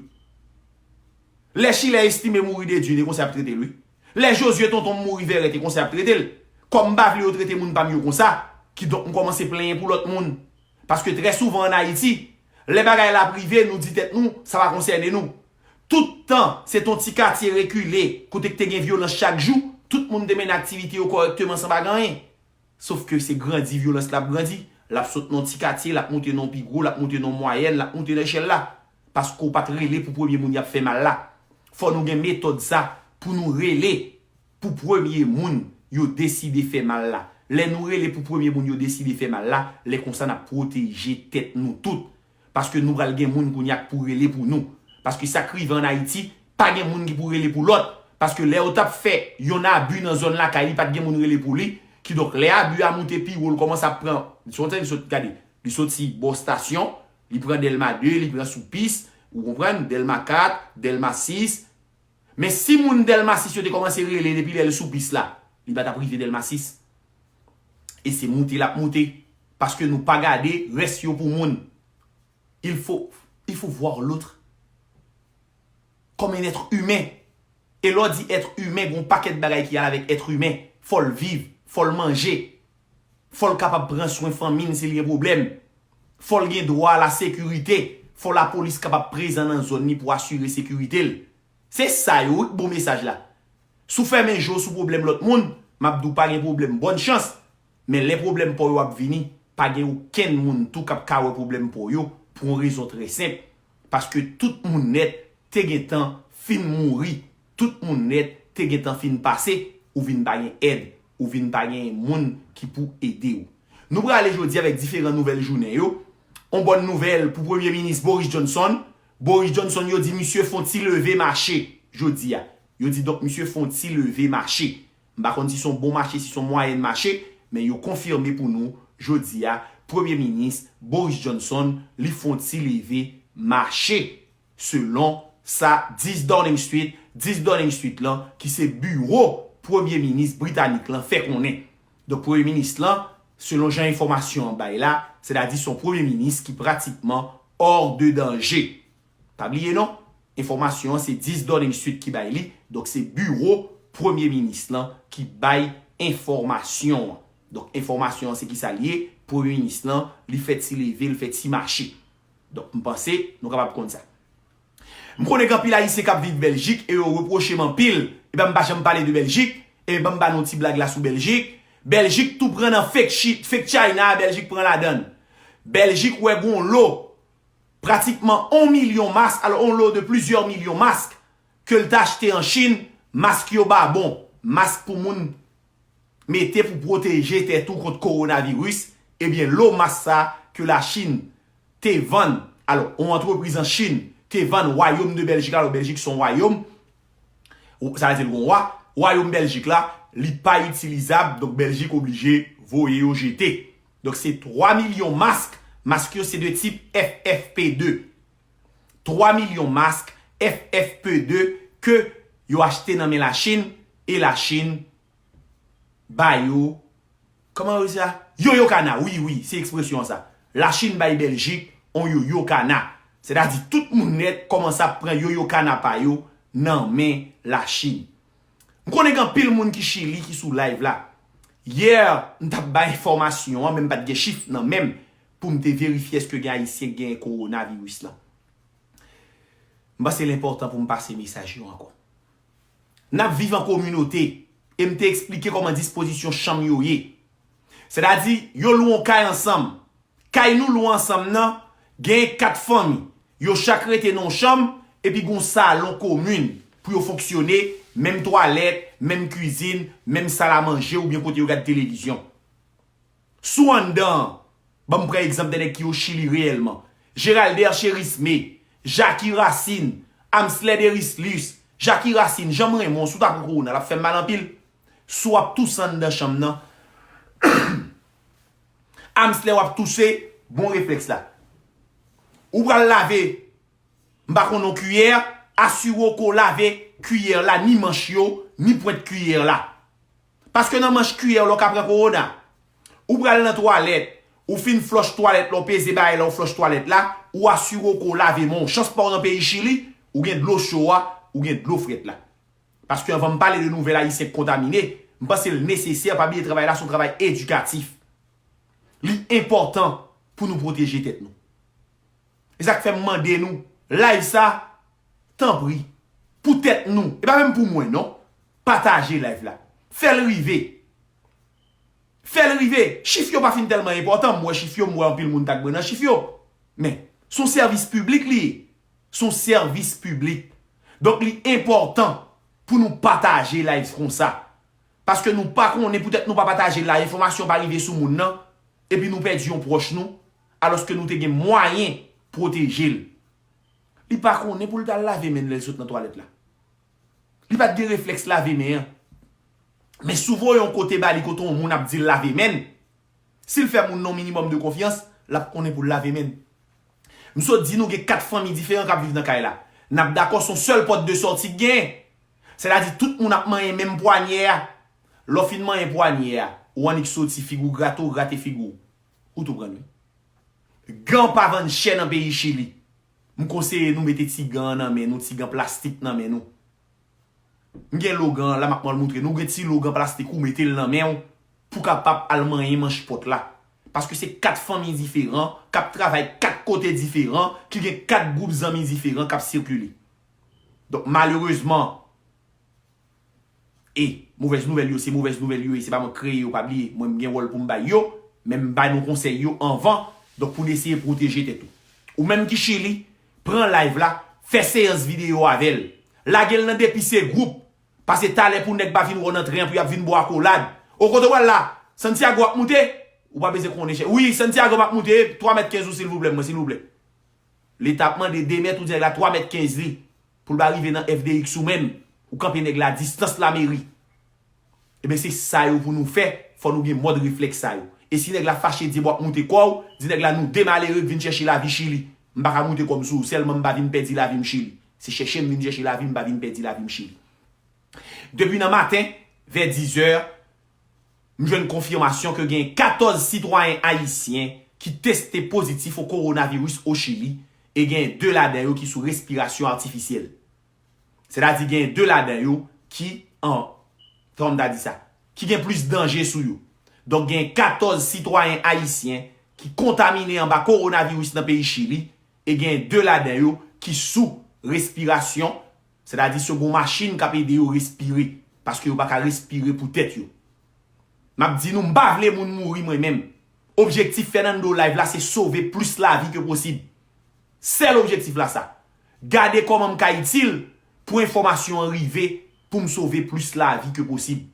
Lè Schiller Estimé mouri Dedune, se konsa y ap trete l wi. Lè Josué Tonton mouri Vèrèt, se konsa y ap trete l. Kòm m pa vle yo trete moun pa m yo konsa, kidonk m kòmanse plenyen pou lòt moun. Paske trè souvan ann Ayiti, lè bagay la ap rive, nou di tèt nou, sa pa konsène nou. Tout tan, se t on ti katye rekile, kote k te gen vyolans chak jou, tout moun te mennen aktivite yo kòrèkteman san pa gen anyen. Sof ke se grandi vyolans la ap grandi. L ap sot nan yon ti katye, l ap moute nan yon pi gwo, l ap moute nan yon mwayèn, l ap moute nan echèl la. Paske w pa t rele pou premye moun y ap fè mal la. Fò nou gen metòd sa pou nou rele pou premye moun yo deside fè mal la. Lè nou rele pou premye moun yo deside fè mal la, lè konsa n ap pwoteje tèt nou tout. Paske nou pral gen moun kounye a k pou rele pou nou. Paske sa k rive ann Ayiti, pa gen moun ki pou rele pou lòt. Paske lè yo t ap fè yon abi nan zòn lakay li, pa t gen moun rele pou li. Kidonk, lè abi a moute pi wo, l kòmanse ap pran, li sot, li sot, gade, li soti bò estasyon, li pran Dèlma de, li pran Soupis, ou konprann, Dèlma kat, Dèlma sis. Men si moun Dèlma sis yo te kòmanse rele depi lè l Soupis la, li pa t ap rive Dèlma sis. E se moute l ap moute. Paske nou pa gade rès yo pou moun. Il faut, il faut voir l'autre comme un être humain. E lè w di èt imen, gen yon pakèt bagay ki al avèk èt imen. Fò l viv, fò l manje, fò l kapab pran swen fanmi l si l gen pwoblèm. Fò l gen dwa a la sekirite. Fò lapolis kapab prezan nan zòn li pou asire sekirite l. Se sa yo wi k bon mesaj la. Si w fèmen je w sou pwoblèm lòt moun, m ap di w pa gen pwoblèm, bòn chans. Men lè pwoblèm pa w yo ap vini, pa gen okenn moun tou k ap ka wè pwoblèm pa w yo pou yon rezon trè senp. Paske tout moun nèt te gentan fin mouri. Tout moun nèt te gentan fin pase, ou vin pa gen èd, ou vin pa gen moun ki pou ede w. Nou prale jodi avèk diferan nouvèl jounen yo. On bòn nouvèl pou Premye Minis Boris Johnson. Boris Johnson yo di misye fon ti leve mache jodi a. Yo di donk misye fon ti leve mache. M pa konn si se yon bon mache, si se yon mwayèn mache, men yo konfime pou nou jodi a, Premye Minis Boris Johnson, li fon ti leve mache. Selon sa dis Downing Street, dis Downing Street lan, ki se biwo Premye Minis britanik lan, fè konnen. Donk, Premye Minis lan, selon jan enfòmasyon an bay la, sètadi se yon Premye Minis ki pratikman hors de danger. Pa bliye non, enfòmasyon an se dis Downing Street ki bay li, donk se biwo Premye Minis lan ki bay enfòmasyon an. Donk, enfòmasyon an se kisa l ye, Premye Minis lan, li fè ti leve, li fè ti mache. Donk, m panse nou kapab konn sa. M konnen gen anpil Ayisyen k ap viv Bèljik e yo repwoche m anpil. Ebyen, m pa janm pale de Bèljik. Ebyen, ban m ba nou ti blag la sou Bèljik. Bèljik tou pran nan fake shit, fake China, Bèljik pran ladan l. Bèljik wè gon lo, pratikman on milyon mask, alò on lo de plizyè milyon mask ke l t achte an Chin, mask yo pa bon, mask pou moun mete pou pwoteje tèt ou kont kowonaviris, ebyen lo mask sa ke Lachin te vann, alò, yon antrepriz an Chin te vann Wayòm de Bèljik, alò Bèljik se yon wayòm, sa vle di l gon wa, Wayòm Bèljik la, li pa itilizab, donk Bèljik oblije voye yo jete. Donk se twa milyon mask, mask yo se de tip F F P de. Twa milyon mask F F P de ke yo achte nan men Lachin, e Lachin ba yo, kòman yo di sa? Yoyo kana, wi, wi, se ekspresyon sa. Lachin bay Bèljik on yoyo kana. Sètadi tout moun nèt kòmanse ap pran yoyo kana pa yo nan men Lachin. M konnen gen anpil moun ki Chili ki sou live la. Yè, m t ap bay enfòmasyon an, men m pa t gen chif nan men m pou m te verifye èske gen Ayisyen ki gen kowonaviris lan. M panse l enpòtan pou m pase mesaj yo ankò. N ap viv an kominote, e m te eksplike kòman dispozisyon chanm yo ye. Sètadi, yo lwe yon kay ansanm. Kay nou lwe ansanm nan, genyen kat fanmi. Yo chak rete nan yon chanm, epi gen yon salon komin pou yo fonksyone, menm twalèt, menm kwizin, menm sal a manje oubyen kote yo gad televizyon. Si w anndan an, ban m pran egzanp de nèg ki o Chili reyèlman. Geralder Cherisme, Jackie Racine, Amsled Erislius, Jackie Racine, jan m renmen w, si w ta pran kowona, l ap fè m mal anpil. Si w ap touse anndan chanm nan, Amsled w ap touse, bon reflèks la. Ou pral lave, m pa konn yon kiyè, asire w ke w lave kiyè la, ni manch yo, ni pwent kiyè la. Paske nan manch kiyè w la w ka pran kowona. Ou pral nan twalèt, ou fin flòch twalèt la, w peze bagay la, w flòch twalèt la, ou asire w ke w lave men w. Chans pa w nan peyi Chili, ou gen dlo cho a, ou gen dlo frèt la. Paske anvan m pale de nouvèl Ayisyen k kontamine, m panse l nesesè, pa bliye travay la se yon travay edikatif. Li enpòtan pou nou pwoteje tèt nou. E sa k fè m mande nou, live sa, tanpri, pou tèt nou, e pa menm pou mwen non, pataje live la. Fè l rive. Fè l rive. Chif yo pa fin tèlman enpòtan, m wè chif yo, m wè anpil moun t ak bren nan chif yo. Men, se yon sèvis piblik li ye. Se yon sèvis piblik. Donk, li enpòtan pou nou pataje live konsa. Paske nou pa konnen, poutèt nou pa pataje live, enfòmasyon pa rive sou moun nan, epi nou pèdi yon pwòch nou, alòske nou te gen mwayen pwoteje l. Li pa konnen pou l t al lave men l lè l sot nan twalèt la. Li pa t gen reflèks lave men an. Men si w voye yon kote ba li kote yon moun ap di l lave men l, si l fè moun nan yon minimòm de konfyans, l ap konnen pou l lave men l. M sot di nou gen kat fanmi diferan k ap viv nan kay la. N ap dakò se yon sèl pòt de sòti k genyen. Sètadi tout moun ap manyen menm pwanyè a. Lè w fin manyen pwanyè a, ou annik soti figi w grate, w grate figi w. Ou tou pran l wi. Gan pa vann chè nan peyi Chili. M konseye nou mete ti gan an nan men nou, ti gan plastik nan men nou. M gen logan an la, m ap moutre nou. Ou gen ti logan plastik ou mete l nan men w pou w kapab al manyen manch pòt la. Paske se kat fanmi diferan k ap travay kat kote diferan, ki gen kat gwoup zanmi diferan k ap sikile. Donk, malerezman, e movèz nouvèl yo, se movèz nouvèl yo ye, se pa mwen k kreye yo, pa bliye, mwen m gen wòl pou m bay yo, men m bay nou konsèy yo anvan, donk pou n eseye pwoteje tèt ou. Ou menm ki Chili, pran live la, fè seyans videyo avè l. Lage l nan depi se gwoup, pase talè pou nèg pa vin wè w nan tren an pou y ap vin ba w akolad. O kote w pral la? Santiago ap moute? Ou pa bezwen konnen chè. Wi, Santiago m ap moute, twa mèt kenz ou silvouplè, mwen silvouplè. Leta ap mande de mèt ou di nèg la twa mèt kenz li pou l pa rive nan F D X ou menm, ou kanpe nèg la distans lameri. Ebyen se sa yo pou nou fè, fò nou gen mòd reflèks sa yo. E si nèg la fache di w ap moute kò w, di nèg la nou de malere k vin chèche lavi Chili. M pa ka moute kò m sou ou, sèlman m pa vin pèdi lavi m Chili. Se chèche m vin chèche lavi, m pa vin pèdi lavi m Chili. Depi nan maten, vè dizè, m jwenn konfimasyon ke gen katòz sitwayen ayisyen ki teste pozitif o kowonaviris o Chili e gen de ladan yo ki sou respirasyon atifisyèl. Sètadi gen de ladan yo ki an, kòman m ta di sa, ki gen plis danje sou yo. Donk gen katòz sitwayen ayisyen ki kontamine anba kowonaviris nan peyi Chili e gen de ladan yo ki sou respirasyon, sètadi se gon machin k ap ede yo respire, paske yo pa ka respire pou tèt yo. M ap di nou, m pa vle moun mouri mwen menm. Objektif Fernando Live la se sove plis lavi ke posib. Sèl objektif la sa. Gade kòman m ka itil pou enfòmasyon an rive pou m sove plis lavi ke posib.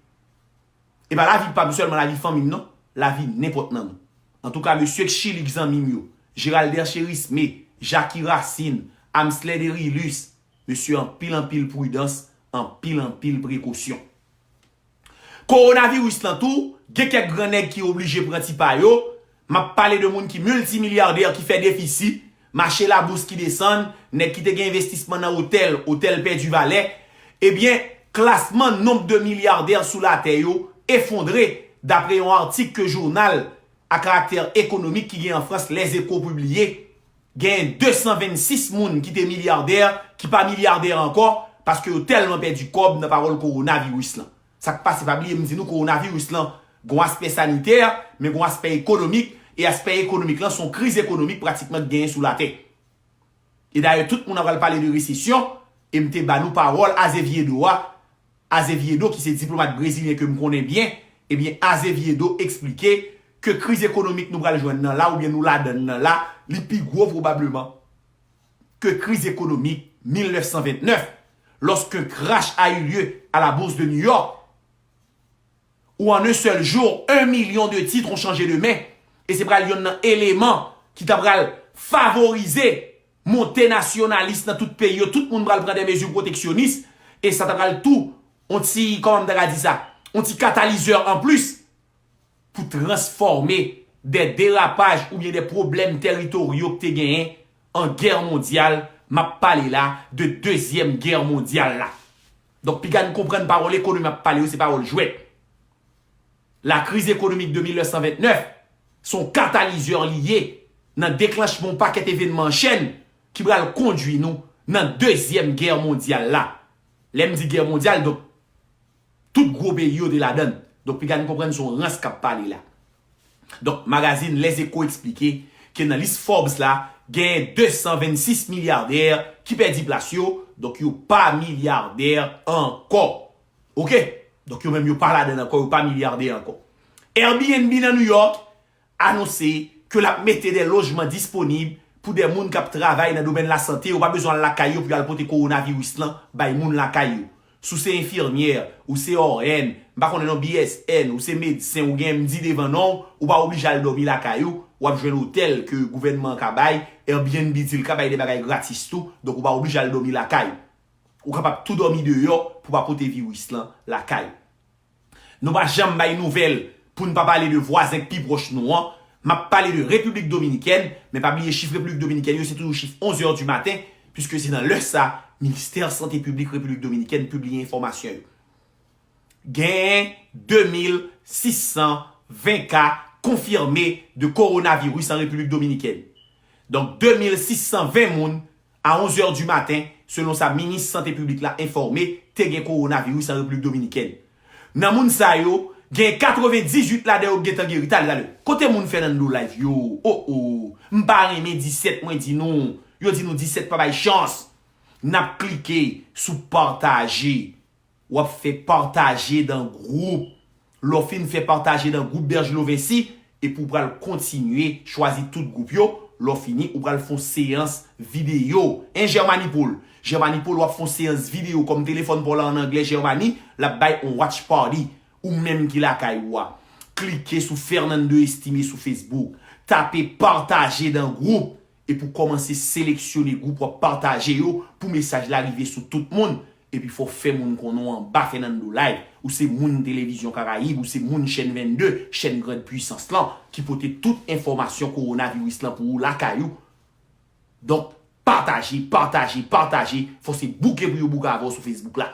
E pa lavi pa m sèlman, lavi fanmi m non, lavi nenpòt nan nou. Antouka, mesye k Chili k zanmi m yo, Geralder Cherisme, Jackie Racine, Amsled Erilus, mesye anpil anpil pridans, anpil anpil prekosyon. Kowonaviris lan tou, gen kèk gran nèg ki oblije pran ti pa yo, m ap pale de moun ki miltimilyadè ki fè defisi, mache labous ki desann, nèg ki te gen envestisman nan otèl, otèl pèdi valè, ebyen, Klasman nonb de milyadè sou latè yo efondre, dapre yon atik ke jounal a karaktè ekonomik ki gen an Frans, Les Echos, pibliye. Gen de san vennsis moun ki te milyadè, ki pa milyadè ankò, paske yo tèlman pèdi kòb nan pawòl kowonaviris lan. Sa k pase, pa bliye m di nou, kowonaviris lan gon aspè sanitè, men gon aspè ekonomik, e aspè ekonomik lan se yon kriz ekonomik pratikman k genyen sou latè. E dayè, tout moun ap pral pale de resesyon, e m te ba nou pawòl Azevedo a. Azevedo, ki se diplomat brezilyen ke m konnen byen, ebyen, Azevedo eksplike ke kriz ekonomik nou pral jwenn nan la, oubyen nou ladann nan la, li pi gwo pwobableman ke kriz ekonomik mil nèf san vennèf, lorsqu'un crash a eu lieu à la bourse de New York, où en un seul jour, un million de titres ont changé de main, e se pral yonn nan eleman ki ta pral favorize monte nasyonalis nan tout peyi yo, tout moun pral pran de mezi pwoteksyonis, e sa ta pral tou, on ti, kòman m ta ka di sa, on ti katalizè anplis pou transfòme de derapaj oubyen de pwoblèm teritoryo ki te genyen an gè mondyal, m ap pale la de dezyèm gè mondyal la. Donk, piga n konprann pawòl ekonomi ap pale yo, se pawòl jwèt. La crise économique de mil nèf san vennèf se yon katalizè li ye nan deklanchman yon pakèt evènman an chèn ki pral kondui nou nan dezyèm gè mondyal la. Lè m di gè mondyal, donk, tout gwo peyi yo te ladann. Donk, piga n konprann se yon rans k ap pale la. Donk, magazin Les Echos eksplike ke nan lis Forbes la, gen de san vennsis milyadè ki pèdi plas yo, donk yo pa milyadè ankò. Oke? Donk, yo menm yo pa ladann ankò, yo pa milyadè ankò. Airbnb nan New York anonse ke l ap mete de lojman disponib pou de moun k ap travay nan domèn lasante, yo pa bezwen al lakay yo pou y al pote kowonaviris lan bay moun lakay yo. Si w se enfimyè, ou se R N, m pa konnen non, B S N, ou se medsen, ou gen M D devan non w, ou pa oblije al dòmi lakay ou, w ap jwenn otèl ke gouvènman an ka bay, Airbnb di l ka bay de bagay gratis tou, donk ou pa oblije al dòmi lakay ou. Ou kapab tou dòmi deyò pou w pa pote viris lan lakay ou. Nou pa janm bay nouvèl pou n pa pale de vwazen k pi pwòch nou an. M ap pale de Repiblik Dominikèn, men pa bliye chif Repiblik Dominikèn yo, se toujou chif onz è di maten, piske se nan lè sa, Ministè Sante Piblik Repiblik Dominikèn pibliye enfòmasyon yo. Genyen de mil sis san ven ka konfime de kowonaviris an Repiblik Dominikèn. Donk, de mil sis san ven moun a onz è di maten, selon sa minis sante piblik la enfòme, te gen kowonaviris an Repiblik Dominikèn. Nan moun sa yo, gen katrevendizuit ladan yo k gentan geri. Talè, talè. Kote moun Fernando Live yo? O, o. M pa renmen disèt, mwen di nou. Yo di nou disèt pa bay chans. N ap klike sou pataje. W ap fè pataje dan gwoup. Lè w fin fè pataje dan gwoup Bergelo Vency, epi w pral kontinye chwazi tout gwoup yo. Lè w fini, ou pral fè yon seyans videyo. En Germany Paul. Germany Paul, w ap fè yon seyans videyo kòm telefòn pa w la an anglè Germany, l ap bay yon watch party. Ou menm ki lakay ou a, klike sou Fernando Estimé sou Facebook. Tape pataje dan gwoup. Epi w kòmanse seleksyone gwoup w ap pataje yo pou mesaj la rive sou tout moun. Epi fò w fè moun konnen w anba Fernando Live. Ou se moun Televizyon Karayib, ou se moun chèn vennde, chèn Grande Puissance lan, ki pote tout enfòmasyon kowonaviris lan pou ou lakay ou. Donk, pataje, pataje, pataje. Fò se bouke pou yo bouke avè w sou Facebook la.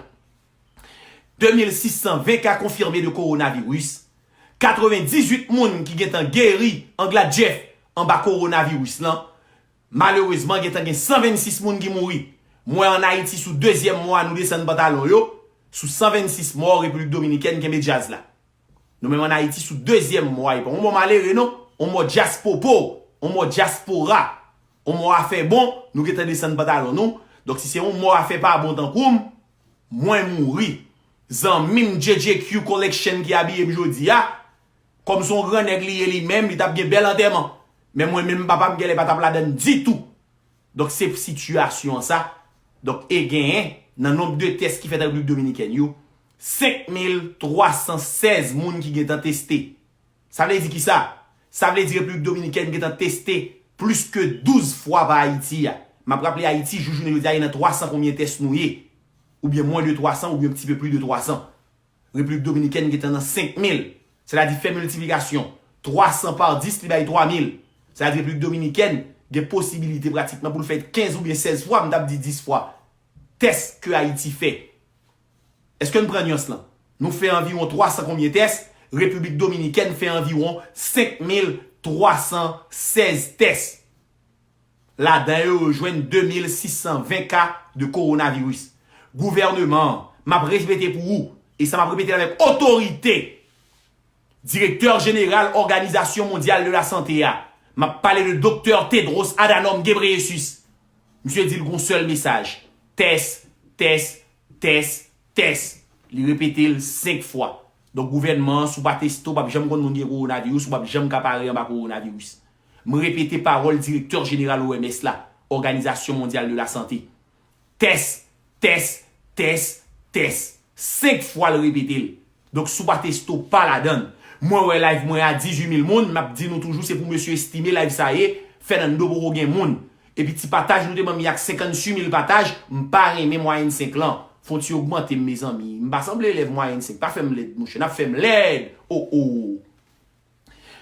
De mil sis san ven ka konfime de kowonaviris, katrevendizuit moun ki gentan geri an Gladjeff anba kowonaviris lan. Malerezman, gentan gen san vennsis moun ki mouri. M wè ann Ayiti, sou dezyèm mò a, nou desann pantalon yo. Sou san vennsis mò, Repiblik Dominikèn kenbe djaz la. Nou menm ann Ayiti, sou dezyèm mò a, e pa yon mò malere non, yon mò dyaspopo, yon mò dyaspora, yon mò afè bon, nou gentan desann pantalon nou. Donk, si se yon mò afè pa bon tankou m, mwen mouri. Zanmi m J J Q Collection ki abiye m jodi a, kòm se yon gran nèg li ye li menm, li t ap gen bèl antèman. Men mwen menm, papa m genlè pa t ap ladann ditou. Donk, se sitiyasyon sa. Donk, e genyen, nan nonb de tès ki fèt an Repiblik Dominikèn yo, senk mil twa san sèz moun ki gentan teste. Sa vle di kisa? Sa vle di Repiblik Dominikèn gentan teste plis ke douz fwa pa Ayiti a. M ap raple, Ayiti, jou jounen jodi a, e nan twa san konbyen tès nou ye? Oubyen mwen de twa san, oubyen yon ti pe plis de twa san. Repiblik Dominikèn gentan nan senk mil. Sètadi fè miltiplikasyon. Twa san pa dis, li bay twa mil. Sètadi Repiblik Dominikèn gen posibilite pratikman pou l fè kenz oubyen sèz fwa, m t ap di dis fwa, tès ke Ayiti fè. Èske n pran nyans lan? Nou fè anviwon twa san konbyen tès? Repiblik Dominikèn fè anviwon senk mil twa san sèz tès. Ladan yo, yo jwenn de mil sis san ven ka de kowonaviris. Gouvènman an, m ap repete pou ou, e sa m ap repete l avèk otorite, direktè jeneral Òganizasyon Mondyal de la Sante a, m ap pale de Doktè Tedros Adhanom Ghebreyesus. Misye di l gon sèl mesaj: tès, tès, tès, tès. Li repete l senk fwa. Donk, gouvènman an, si w pa teste, w p ap janm konn moun gen kowonaviris, ou p ap janm ka pare anba kowonaviris. M repete pawòl direktè jeneral O M S la, Òganizasyon Mondyal de la Sante. Tès, tès, tès, tès. Senk fwa l repete l. Donk, si w pa teste, w pa ladan l. Mwen wè live mwen a dizuit mil moun, m ap di nou toujou, se pou mesye estime live sa ye, Fernando poko gen moun. Epi ti pataj nou te ban m, y ak senkantuit mil pataj, m pa renmen mwayèn senk lan. Fon ti ogmante m, mezanmi. M pa sanble elèv mwayèn senk. Pa fè m lèd, monchè. N ap fè m lèd. O, o.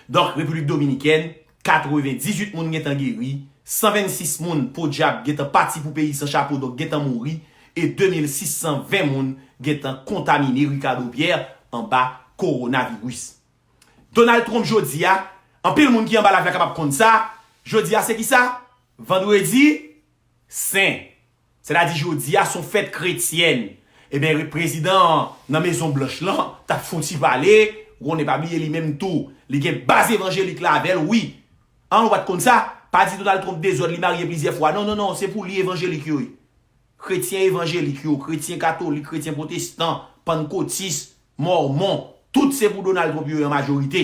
Donk, Repiblik Dominikèn, katrevendizuit moun gentan geri, san vennsis moun, podyab, gentan pati pou peyi san chapo, donk gentan mouri, e de mil sis san ven moun gentan kontamine, Ricardo Pierre, anba kowonaviris. Donald Trump jodi a, anpil moun ki anba live la kapab konn sa, jodi a se ki sa? Vandredi sen. Sètadi jodi a se yon fèt kretyèn. Ebyen, prezidan nan Mezon Blanch lan t ap fè yon ti pale, ou konnen pa bliye li menm tou, li gen baz evanjelik la avè l, wi. An, ou pa t konn sa? Pa di Donald Trump dezòd, li marye plizyè fwa. Non, non, non, se pou li evanjelik yo ye. Kretyen evanjelik yo, kretyen katolik, kretyen pwotestan, pannkotis, mòmon, tout se pou Donald Trump yo ye an majorite.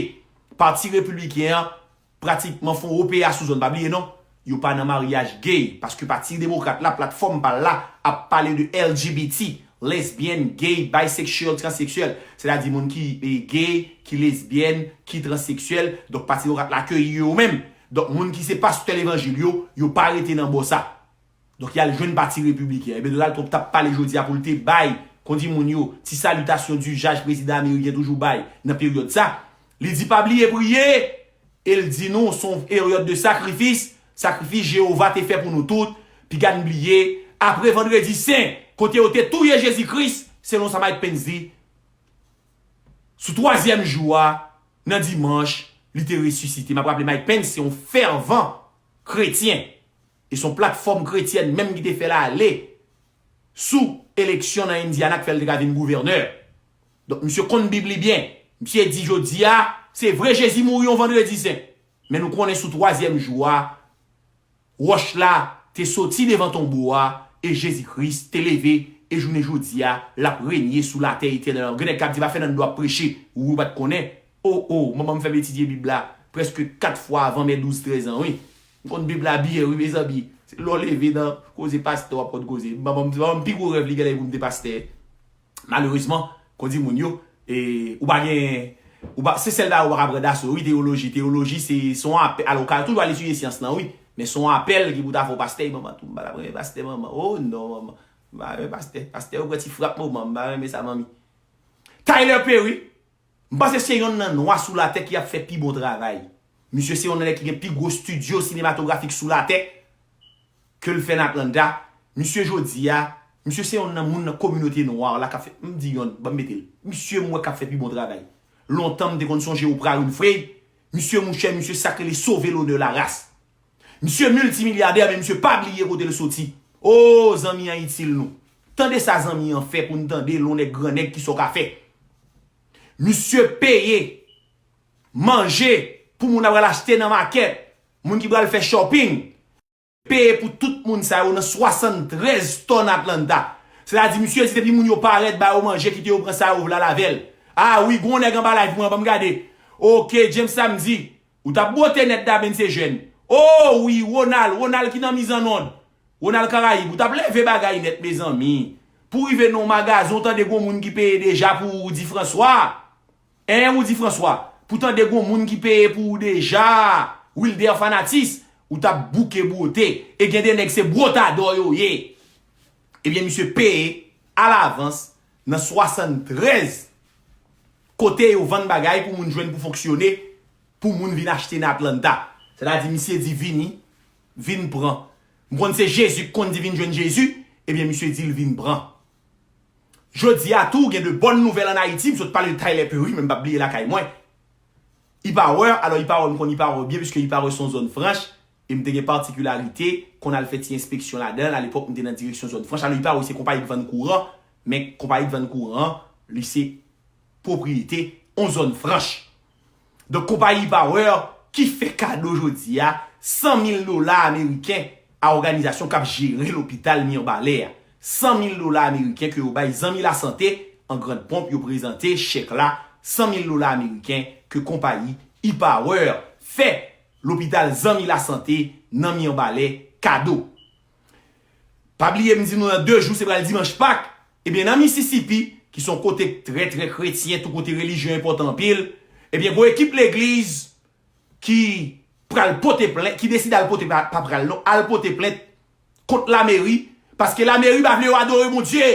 Pati repibliken an pratikman fè yon O P A sou zòn, pa bliye non. Yo pa nan maryaj gay, paske pati demokrat la, platfòm pa l la, ap pale de L G B T, lesbyèn, gay, bisexual, transeksyèl. Sètadi moun ki e, gay, ki lesbyèn, ki transeksyèl. Donk pati demokrat la akeyi yo menm. Donk moun ki se pastè levanjil yo, yo pa rete nan bò sa. Donk y al jwenn pati repibliken an. Ebyen Donald Trump t ap pale jodi a pou l te bay, kon di moun yo, ti salitasyon dijaj prezidan ameriken toujou bay nan peryòd sa. Li di pa bliye priye, e l di nou se yon peryòd de sakrifis, sakrifis Jewova te fè pou nou tout, piga n bliye, apre Vandredi Sen, kote yo te touye Jezi Kris, selon sa Mike Pence di, sou twazyèm jou a, nan dimanch, li te resisite. M ap raple Mike Pence se yon fèvan kretyen. E se yon platfòm kretyèn menm ki te fè l ale sou eleksyon nan Indiana k fè l te ka vin gouvènè. Donk, misye konn Bib li byen. Misye di jodi a, se vre Jezi mouri yon Vandredi Sen. Men nou konnen sou twazyèm jou a, wòch la te soti devan tonbo a, e Jezi Kris te leve, e jounen jodi a, l ap renye sou latè etènèlman. Gen nèg k ap di, pa Fernando ap preche. Wi, ou pa t konnen. O, o, manman m fè m etidye Bib la prèske kat fwa avan mè douz, trèz an, wi. M konn Bib la byen, wi, mezanmi. Se lè w leve nan koze pastè, w ap konn koze. Manman m, manman m pi gwo rèv li genlè pou m te pastè. Malerezman, kon di moun yo, e, ou pa gen, ou pa, se sèl bagay ou pa ka pran daso, wi, teyoloji. Teyoloji, se, se yon apèl, alò, ou ka toujou al etidye syans lan, wi. Men se yon apèl ki pou ta fè w pastè, manman, tou, m pa t ap renmen pastè, manman. O non, manman. M pa renmen pastè. Pastè yo pran ti frap, manman. M pa renmen sa, manmi. Tyler Perry, m panse se yonn nan nwa sou latè ki ap fè pi bon travay. Misye se yonn nan nèg ki gen pi gwo estidyo sinematografik sou latè. Ke l fè nan Atlanta. Misye jodi a, misye se yonn nan moun nan kominote nwa la k ap fè, m di yonn, ban m mete l. Misye m wè k ap fè pi bon travay. Lontan m te konn sonje Oprah Winfrey. Misye mouchè, misye sa k rele sove lonè laras. Misye miltimilyadè, men misye pa bliye kote l soti. O, zanmi an itil nou. Tande sa zanmi an fè pou n tande, lè w nèg gran nèg, kisa w ka fè. Misye peye manje pou moun ap pral achte nan makèt, moun ki pral fè shopping. Peye pou tout moun sa yo nan swasanntrèz tòn Atlanta. Sètadi, misye di depi moun yo parèt, ba yo manje, kite yo pran sa yo vle al avè l. A wi, gon nèg anba live mwen, ban m gade. Oke, James Samedi, ou t ap bwote nèt Daben se jèn. O wi, Ronald, Ronald ki nan mizannonn. Ronald Karayib, ou t ap leve bagay nèt, mezanmi. Pou rive nan yon magazen, ou tande gon moun ki peye deja pou Rudy François. En, Rudy François, pou tande gon moun ki peye pou ou deja, Wilder Fanatis, ou t ap bouke bwote. E gen de nèg se bwotadò yo ye. Ebyen, misye peye alavans nan swasanntrèz kote yo vann bagay pou moun jwenn pou fonksyone, pou moun vin achte nan Atlanta. Sètadi, misye di vini, vin pran. M konn se Jezi k konn di vin jwenn Jezi, ebyen, misye di l vin pran. Jodi a tou, gen de bòn nouvèl ann Ayiti, m sot pale de Tyler Perry, men m p ap bliye lakay mwen. E-Power, alò E-Power, m konn E-Power byen, piske E-Power se yon zòn franch, e m te gen patikilarite, konn al fè ti enspeksyon ladan l, alepòk m te nan direksyon zòn franch. Alò E-Power se konpayi k vann kouran, men konpayi k vann kouran an, li se pwopriyete yon zòn franch. Donk, konpayi E-Power ki fè kado jodi a san mil dola ameriken a òganizasyon k ap jere lopital Mirbalè a. San mil dola ameriken ke yo bay Zanmi Lasante, an grann ponp, yo prezante chèk la, san mil dola ameriken ke konpayi E-Power fè lopital Zanmi Lasante nan Mirbalè kado. Pa bliye m di nou nan de jou se pral dimanch Pak. Ebyen, nan Mississippi, ki se yon kote trè, trè kretyen, tou kote relijyon enpòtan anpil, ebyen, gon ekip legliz ki pral pote plent, ki deside al pote, pa, pa pral non, al pote plent kont lameri, paske lameri pa vle yo adore Bondye.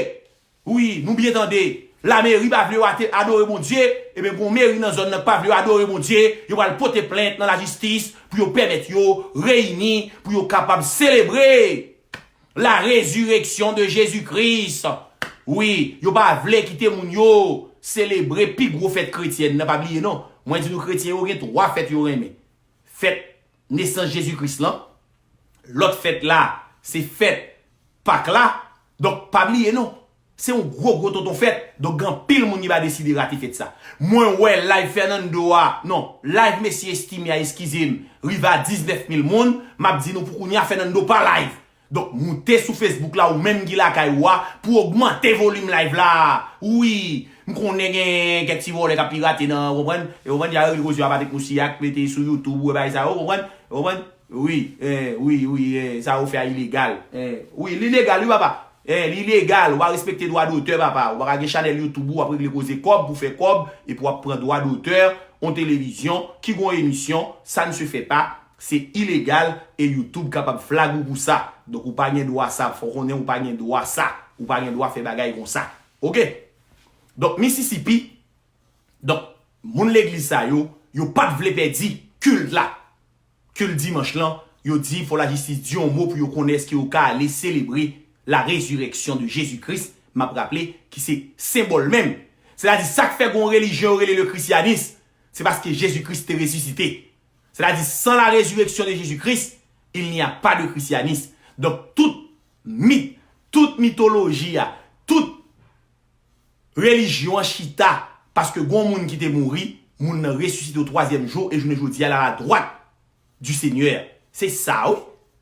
Wi, nou byen tande. Lameri pa vle yo ate-, adore Bondye, ebyen, gon meri nan zòn nan k pa vle yo adore Bondye, yo pral pote plent nan lajistis pou yo pèmèt yo reyini, pou yo kapab selebre la résurrection de Jésus-Christ. Wi, yo pa vle kite moun yo selebre pi gwo fèt kretyèn nan, pa bliye non. Mwen di nou kretyen yo gen twa fèt yo renmen. Fèt nesans Jezi Kris lan, lòt fèt la, se fèt Pak la. Donk, pa bliye non. Se yon gwo, gwo tonton fèt. Donk, gen anpil moun ki pa deside rate fèt sa. Mwen wè live Fernando a, non, live mesye Estime a, eskize m, rive a diznèf mil moun. M ap di nou pou kounye a, Fernando pa live. Donk, moute sou Facebook la, ou menm ki lakay ou a, pou ogmante volim live la. Wi, m konnen gen kèk ti vòlè k ap pirate nan, ou konprann? E ou konprann, ya regle koze yo a Patrick Moussia, k mete sou YouTube, ou wè bagay sa yo, ou konprann? Ou konprann? Wi, eh, wi, wi, eh, sa yo fè a ilegal. Eh, wi, li legal, wi, papa. Eh, li legal, w a respekte dwa dotè, papa. Ou pa ka gen chanèl YouTube ou, w ap regle koze kòb pou fè kòb, epi w ap pran dwa dotè, on televizyon, ki gon emisyon, ça ne se fait pas, se ilegal, e YouTube kapab flag ou pou sa. Donk, ou pa gen dwa sa, fò w konnen ou pa gen dwa sa. Ou pa gen dwa fè bagay konsa. Oke? Donk, Mississippi, donk, moun legliz sa yo, yo pa t vle pèdi kilt la. Kilt dimanch lan, yo di fò lajistis di yon mo pou yo konnen èske yo ka ale selebre la résurrection de Jésus-Christ, m ap raple, ki se senbòl menm. Sètadi, sa k fè gon relijyon yo rele le christianisme, se paske Jezi Kris te resisite. Sètadi, sans la résurrection de Jésus-Christ, il n'y a pas de christianisme. Donk, tout mit, tout mitoloji a, tout relijyon an chita, paske gon moun ki te mouri, moun nan resisite o twazyèm jou, e jounen jodi a, l a la dwat du Seigneur. Se sa, wi,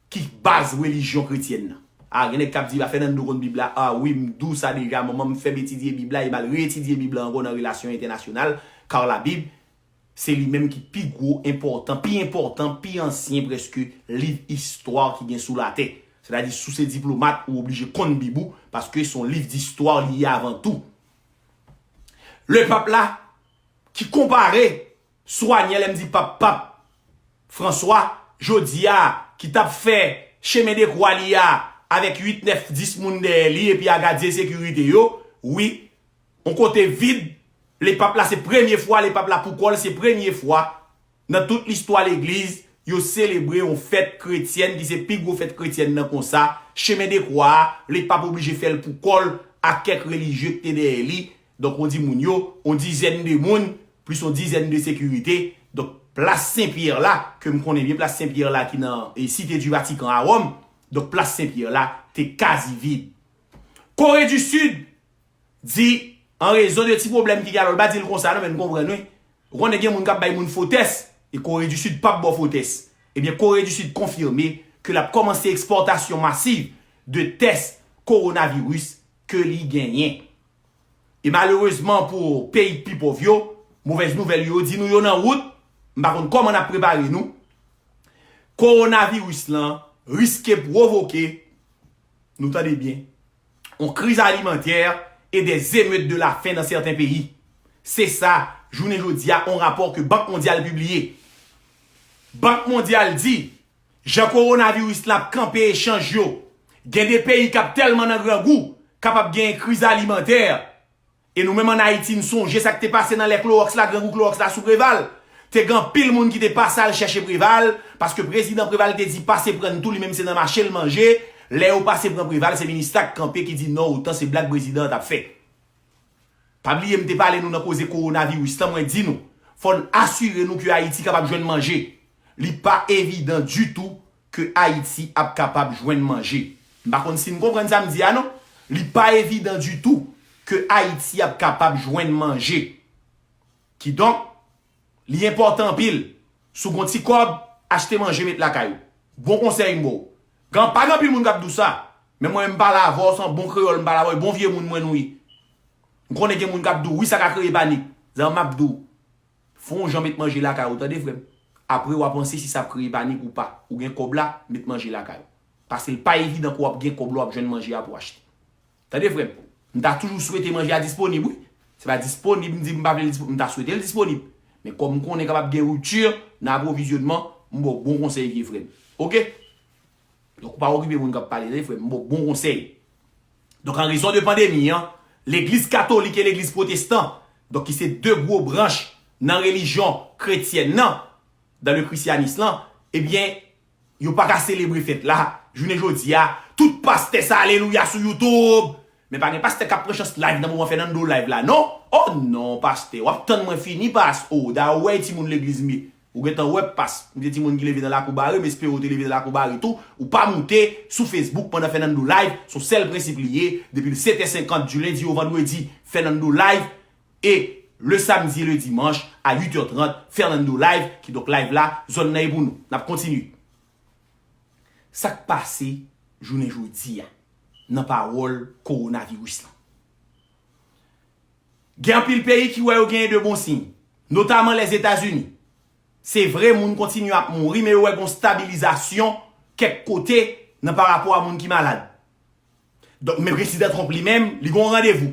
ki baz relijyon kretyèn nan. A, gen nèg k ap di, "A, Fernando konn Bib la." A, wi, m di w sa deja, manman m fè m etidye Bib la, e m al reetidye Bib la ankò nan relasyon entènasyonal, kar la Bible, se li menm ki pi gwo, enpòtan, pi enpòtan, pi ansyen prèske liv istwa ki gen sou latè. Sètadi, si w se diplomat, ou oblije konn Bib ou, paske se yon liv distwa li ye avan tou. Lepap la, ki konpare, swanye, lè m di pap, pap, Franswa, jodi a, ki t ap fè chemen de kwa li a avèk uit, nèf, dis moun dèyè li epi a gadyen sekirite yo, wi, yon kote vid, lepap la se premye fwa, lepap la pou kò l, se premye fwa nan tout listwa legliz, yo selebre yon fèt kretyèn ki se pi gwo fèt kretyèn nan konsa, chemen de kwa a, lepap oblije fè l pou kò l ak kèk relijye ki te dèyè li. Donk, on di moun yo, on dizèn de moun, plis on dizèn de sekirite. Donk, plas Sen Pyè la, ke m konnen byen, plas Sen Pyè la ki nan, e, Cité du Vatican a Wòm, donk, plas Sen Pyè la te kazi vid. Kore di Sid di, an rezon de ti pwoblèm ki gen, alò, l pa di l konsa, non, men n konprann, wi. Ou konnen gen moun k ap bay moun fo tès, e Kore di Sid p ap ba w fo tès. Ebyen, Kore di Sid konfime ke l ap kòmanse ekspòtasyon masiv de tès kowonaviris ke li genyen. E malerezman pou peyi k pi pòv yo, movèz nouvèl yo di nou yo nan wout, m pa konn kòman n ap prepare nou. Kowonaviris lan riske pwovoke, nou tande byen, yon kriz alimantè e des émeutes de la faim dans certains pays. Se sa, jounen jodi a, yon rapò ke Bank Mondyal pibliye. Bank Mondyal di, jan kowonaviris la ap kanpe echanj yo, gen de peyi k ap tèlman nan grangou, kapab gen kriz alimantè. E nou menm ann Ayiti, n sonje sa k te pase nan lè klowòks la, grangou klowòks la sou Preval. Te gen anpil moun ki te pase al chèche Preval, paske prezidan Preval te di pase pran n tou, li menm se nan mache l manje. Lè yo pase pran Preval, se minis la k kanpe ki di non, otan se blag prezidan an t ap fè. Pa bliye m te pale nou nan koze kowonaviris lan, mwen di nou, fò n asire nou ke Ayiti kapab jwenn manje. Li pa evidan ditou ke Ayiti ap kapab jwenn manje. M pa konn si n konprann sa m di a non. Li pa evidan ditou ke Ayiti ap kapab jwenn manje. Kidonk, li enpòtan anpil. Si w gen yon ti kòb, achte manje met lakay ou. Bon konsèy m ba w. Gen, pa gen anpil moun k ap di w sa. Men mwen menm m pale avè w, se yon bon kreyòl m pale avè w, e bon vye moun mwen nou ye. M konnen gen moun k ap di w, wi, sa ka kreye panik. Zanmi m ap di w, fè yon jan met manje lakay ou, tande frè m. Apre w a panse si sa ap kreye panik ou pa. Ou gen kòb la, met manje lakay ou. Paske l pa evidan ke w ap gen kòb la w ap jwenn manje a pou w achte. Tande frè m, m ta toujou swete manje a disponib wi. Se pa disponib m di m pa vle l disponib, m ta swete l disponib. Men kòm m konnen kapab gen ripti nan apwovizyònman, m ba w bon konsèy vye frè m. Oke? Donk ou pa okipe moun k ap pale, tande frè m, m ba w bon konsèy. Donk an rezon de pandemi an, legliz katolik e legliz pwotestan, donk ki se de gwo branch nan relijyon kretyèn nan, dans le christianisme lan, ebyen, yo pa ka selebre fèt la, jounen jodi a, tout pastè sa alelouya sou YouTube. Men pa gen pastè k ap pran chans live nan moman Fernando live la, non. Oh non, pastè, w ap tann mwen fini, pas. Oh, dayè ou wè e timoun legliz m ye. Ou gentan wè pas. M te timoun ki leve nan lakou bare, m espere w te leve nan lakou bare tou. Ou pa moute sou Facebook pandan Fernando live, se yon sèl prensip li ye. Depi l sèt è senkant di lendi o vandredi, Fernando live. E le samedi et le dimanche à huit heures trente, Fernando Live, kidonk live la, zòn nan e pou nou. N ap kontinye. Sa k pase jounen jodi a nan pawòl kowonaviris lan? Gen anpil peyi ki wè yo genyen de bon siy, notaman Lèzetazini. Se vre, moun kontinye ap mouri, men yo wè gon stabilizasyon kèk kote nan parapò a moun ki malad. Donk, men prezidan Trump li menm, li gen yon randevou.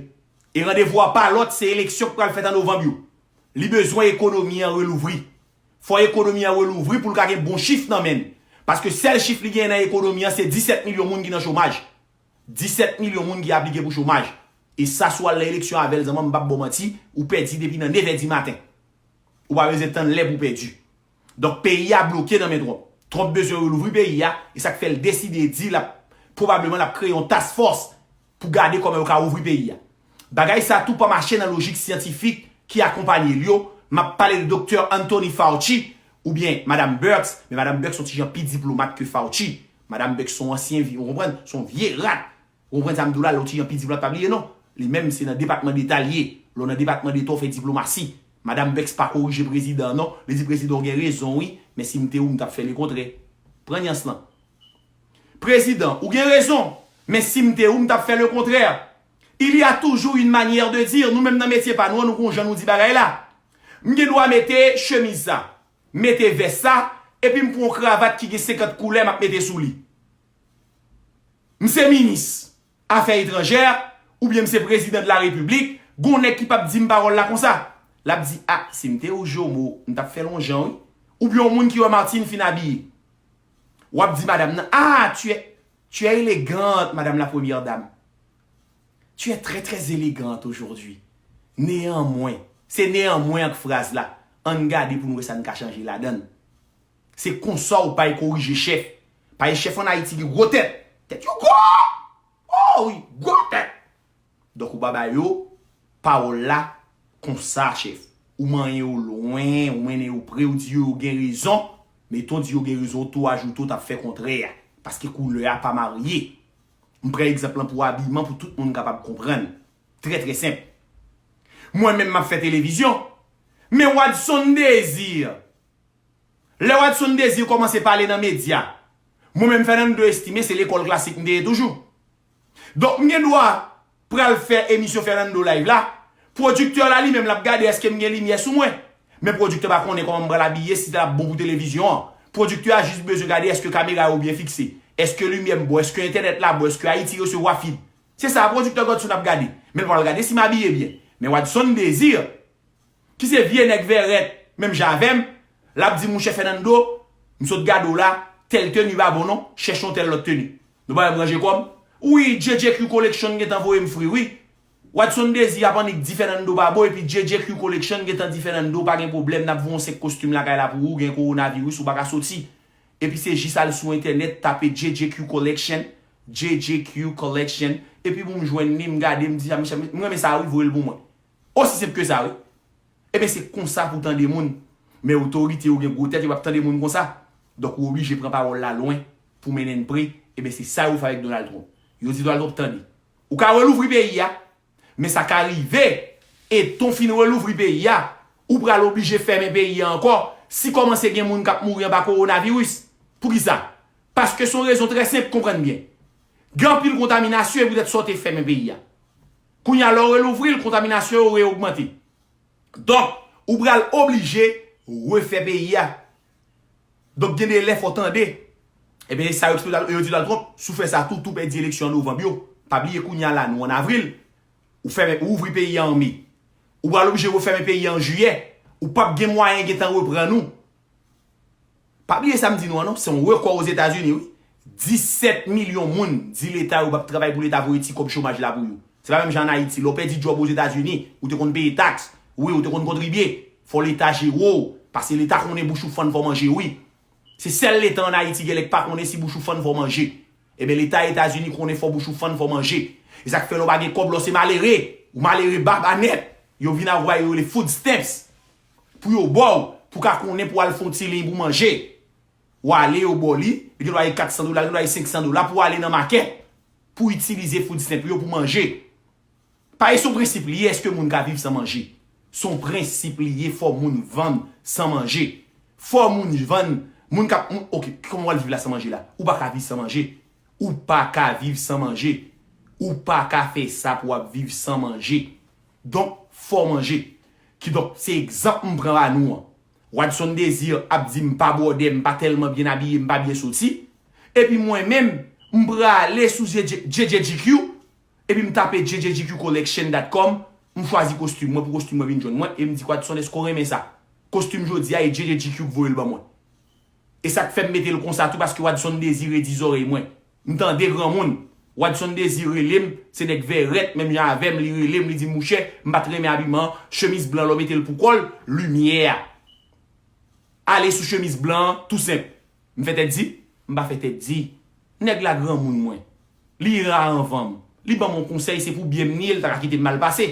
E randevou a pa lòt, se eleksyon k pral fèt an novanm yo. Li bezwen ekonomi an relouvri. Fò ekonomi an relouvri pou l ka gen bon chif nan men l. Paske sèl chif li genyen nan ekonomi an, se disèt milyon moun ki nan chomaj. Disèt milyon moun ki aplike pou chomaj. E sa, si w al nan eleksyon avè l, zanmi m, m p ap ba w manti, ou pèdi depi nan nevè di maten. Ou pa bezwen tann lè pou w pèdi. Donk, peyi a bloke nan men Trump. Trump bezwen relouvri peyi a, e sa k fè l deside di l ap, pwobableman, l ap kreye yon task force pou gade kòman yo ka ouvri peyi a. Bagay sa tou pa mache nan lojik syantifik ki akonpanye l yo. M ap pale de Doktè Anthony Fauci oubyen Madam Birx, men Madam Birx se yon ti jan pi diplomat ke Fauci. Madam Birx se yon ansyen vi, ou konprann? Se yon vye rat. Ou konprann sa m di w la, lè w ti jan pi diplomat, pa bliye non. Li menm se nan depatman deta l ye. Lè w nan depatman deta, w fè diplomasi. Madam Birx pa korije prezidan an non. Li di prezidan w gen rezon wi, men si m te ou, m t ap fè lekontrè. Pran nyans lan. Prezidan, ou gen rezon, men si m te ou, m t ap fè lekontrè. Il y a toujours une manière de dire. Nou menm nan metye pa nou an, nou gen yon jan nou di bagay la. M gen dwa mete chemiz sa, mete vès sa, epi m pran yon kravat ki gen senkant koulè, m ap mete sou li. M se minis afè etranjè, oubyen m se prezidan de la repiblik, gon nèg ki p ap di m pawòl la konsa. L ap di, a, si m te ou Jomo, m t ap fè l yon jan wi. Oubyen yon moun ki wè Martine fin abiye. W ap di madanm nan, a, tu es, tu es élégante, madame la première dame. Tu es très, très élégante aujourd'hui. Neyanmwen, se neyanmwen ak fraz la. Ann gade pou n wè sa n ka chanje ladan l. Se konsa w pay korije chèf. Paske chèf ann Ayiti gen gwo tèt. Tèt yo gwo! Oh wi, gwo tèt! Donk ou pa ba yo pawòl la konsa, chèf. Ou manyen yo lwen, ou mennen yo pre, ou di yo yo gen rezon. Meton di yo gen rezon, ou tou ajoute ou t ap fè kontrè a. Paske koulè a pa marye. M pran egzanp lan pou abiman pou tout moun kapab konprann. Trè, trè senp. Mwen menm m ap fè televizyon. Men Wadson Désir, lè Wadson Désir kòmanse pale nan medya, mwen menm Fernando Estimé se lekòl klasik m te ye toujou. Donk m gen dwa pral fè emisyon Fernando Live la, pwodiktè la li menm l ap gade èske m gen limyè sou mwen. Men pwodiktè pa konnen kòman m pral abiye, si sa ap bon pou televizyon an. Pwodiktè a jis bezwen gade èske kamera yo byen fikse, èske limyè m bon, èske entènèt la bon, èske Ayiti resevwa fib. Se sa pwodiktè Godson ap gade. Men l pa pral gade si m abiye byen. Men Wadson Désir, ki se vye nèg vèrèt, menm jan avè m, l ap di, monchè Fernando, m sot gade w la, tèl teni pa bon non, chèche yon tèl lòt teni. Nou pa wè m ranje kò m? Wi, J J Q Collection gentan voye m fri wi. Wadson Désir ap annik di Fernando pa bon, epi J J Q Collection gentan di Fernando pa gen pwoblèm, n ap voye yon senk kostim lakay la pou ou, gen kowonaviris, ou pa ka soti. Epi se jis al sou entènèt, tape J J Q Collection, J J Q Collection, epi pou m jwenn li, m gade, m di, a, monchè, m renmen sa wi, voye l pou mwen. Osi senp ke sa, wi. Ebyen, se konsa pou tande moun. Men otorite yo gen gwo tèt, yo p ap tande moun konsa. Donk, ou oblije pran pawòl la lwen pou mennen l pre. Ebyen, se sa yo fè avèk Donald Trump. Yo di Donald Trump, tande. Ou ka relouvri peyi a, men sa ka rive, e tan w fin relouvri peyi a, ou pral oblije fèmen peyi a ankò, si kòmanse gen moun k ap mouri anba kowonaviris. Poukisa? Paske se yon rezon trè senp, konprann byen. Gen anpil kontaminasyon, e poutèt sa w te fèmen peyi a. Kounye a, lè w relouvri l, kontaminasyon yo re-ogmante. Donk, ou pral oblije refè peyi a. Donk, gen de lè fò tande. Ebyen, e sa yo eksplike, yo di Donald Trump, si w fè sa tou, tou pèdi eleksyon an novanm yo. Pa bliye kounye a la, nou ann avril. Ou fèmen, ou ouvri peyi a an me. Ou pral oblije refèmen peyi a an jiyè. Ou p ap gen mwayen gentan reprann ou. Pa bliye sa m di nou an non, se yon rekò Ozetazini, wi. Disèt milyon moun di leta yo p ap travay pou leta voye ti kòb chomaj la pou yo. Se pa menm jan ann Ayiti, lè w pèdi djòb Ozetazini, ou te konn peye taks, wi, ou te konn kontribye. Fò leta jere w, paske leta konnen bouch ou fann fò manje, wi. Se sèl leta ann Ayiti genlè k pa konnen si bouch ou fann fò manje. Ebyen, leta Etazini konnen fò bouch ou fann fò manje. E sa k fè lè w pa gen kòb, lè w se malere, ou malere baba nèt, yo vin ak bagay yo rele food stamps. Pou yo ba w, pou w ka konnen pou w al fè yon ti liy pou manje. W ale, yo ba w li, li gen dwa ye kat san dola, li gen dwa ye senk san dola pou w ale nan makèt, pou w itilize food stamp yo pou manje. Paske se yon prensip li ye, èske moun ka viv san manje? Se yon prensip li ye, fò moun vann san manje. Fò moun vann, moun k ap, moun, oke, kòman w al viv la san manje la? Ou pa ka viv san manje. Ou pa ka viv san manje. Ou pa ka fè sa pou w ap viv san manje. Donk, fò w manje. Kidonk, se egzanp m pran ba nou an. Wadson Désir ap di m pa bwòdè, m pa tèlman byen abiye, m pa byen soti. Epi mwen menm, m prale sou J J G Q, epi m tape J J G Q collection dot com, m chwazi kostim mwen pou kostim mwen vin jwenn mwen, e m di Wadson, èske w renmen sa? Kostim jodi a, e J J G Q k voye l ban mwen. E sa k fè m mete l konsa tou, paske Wadson Désir redi zòrèy mwen. M tande granmoun. Wadson Désir rele m, se nèg vèrèt, menm jan avè m, li rele m, li di m, mouchè, m pa t renmen abiman an, chemiz blan lè w mete l pou kò l, limyè a ale sou chemiz blan an, tou senp. M fè tèt di? M pa fè tèt di. Nèg la granmoun mwen. Li ra anvan m. Li ban m yon konsèy, se pou byen m li ye, li ta ka kite m mal pase.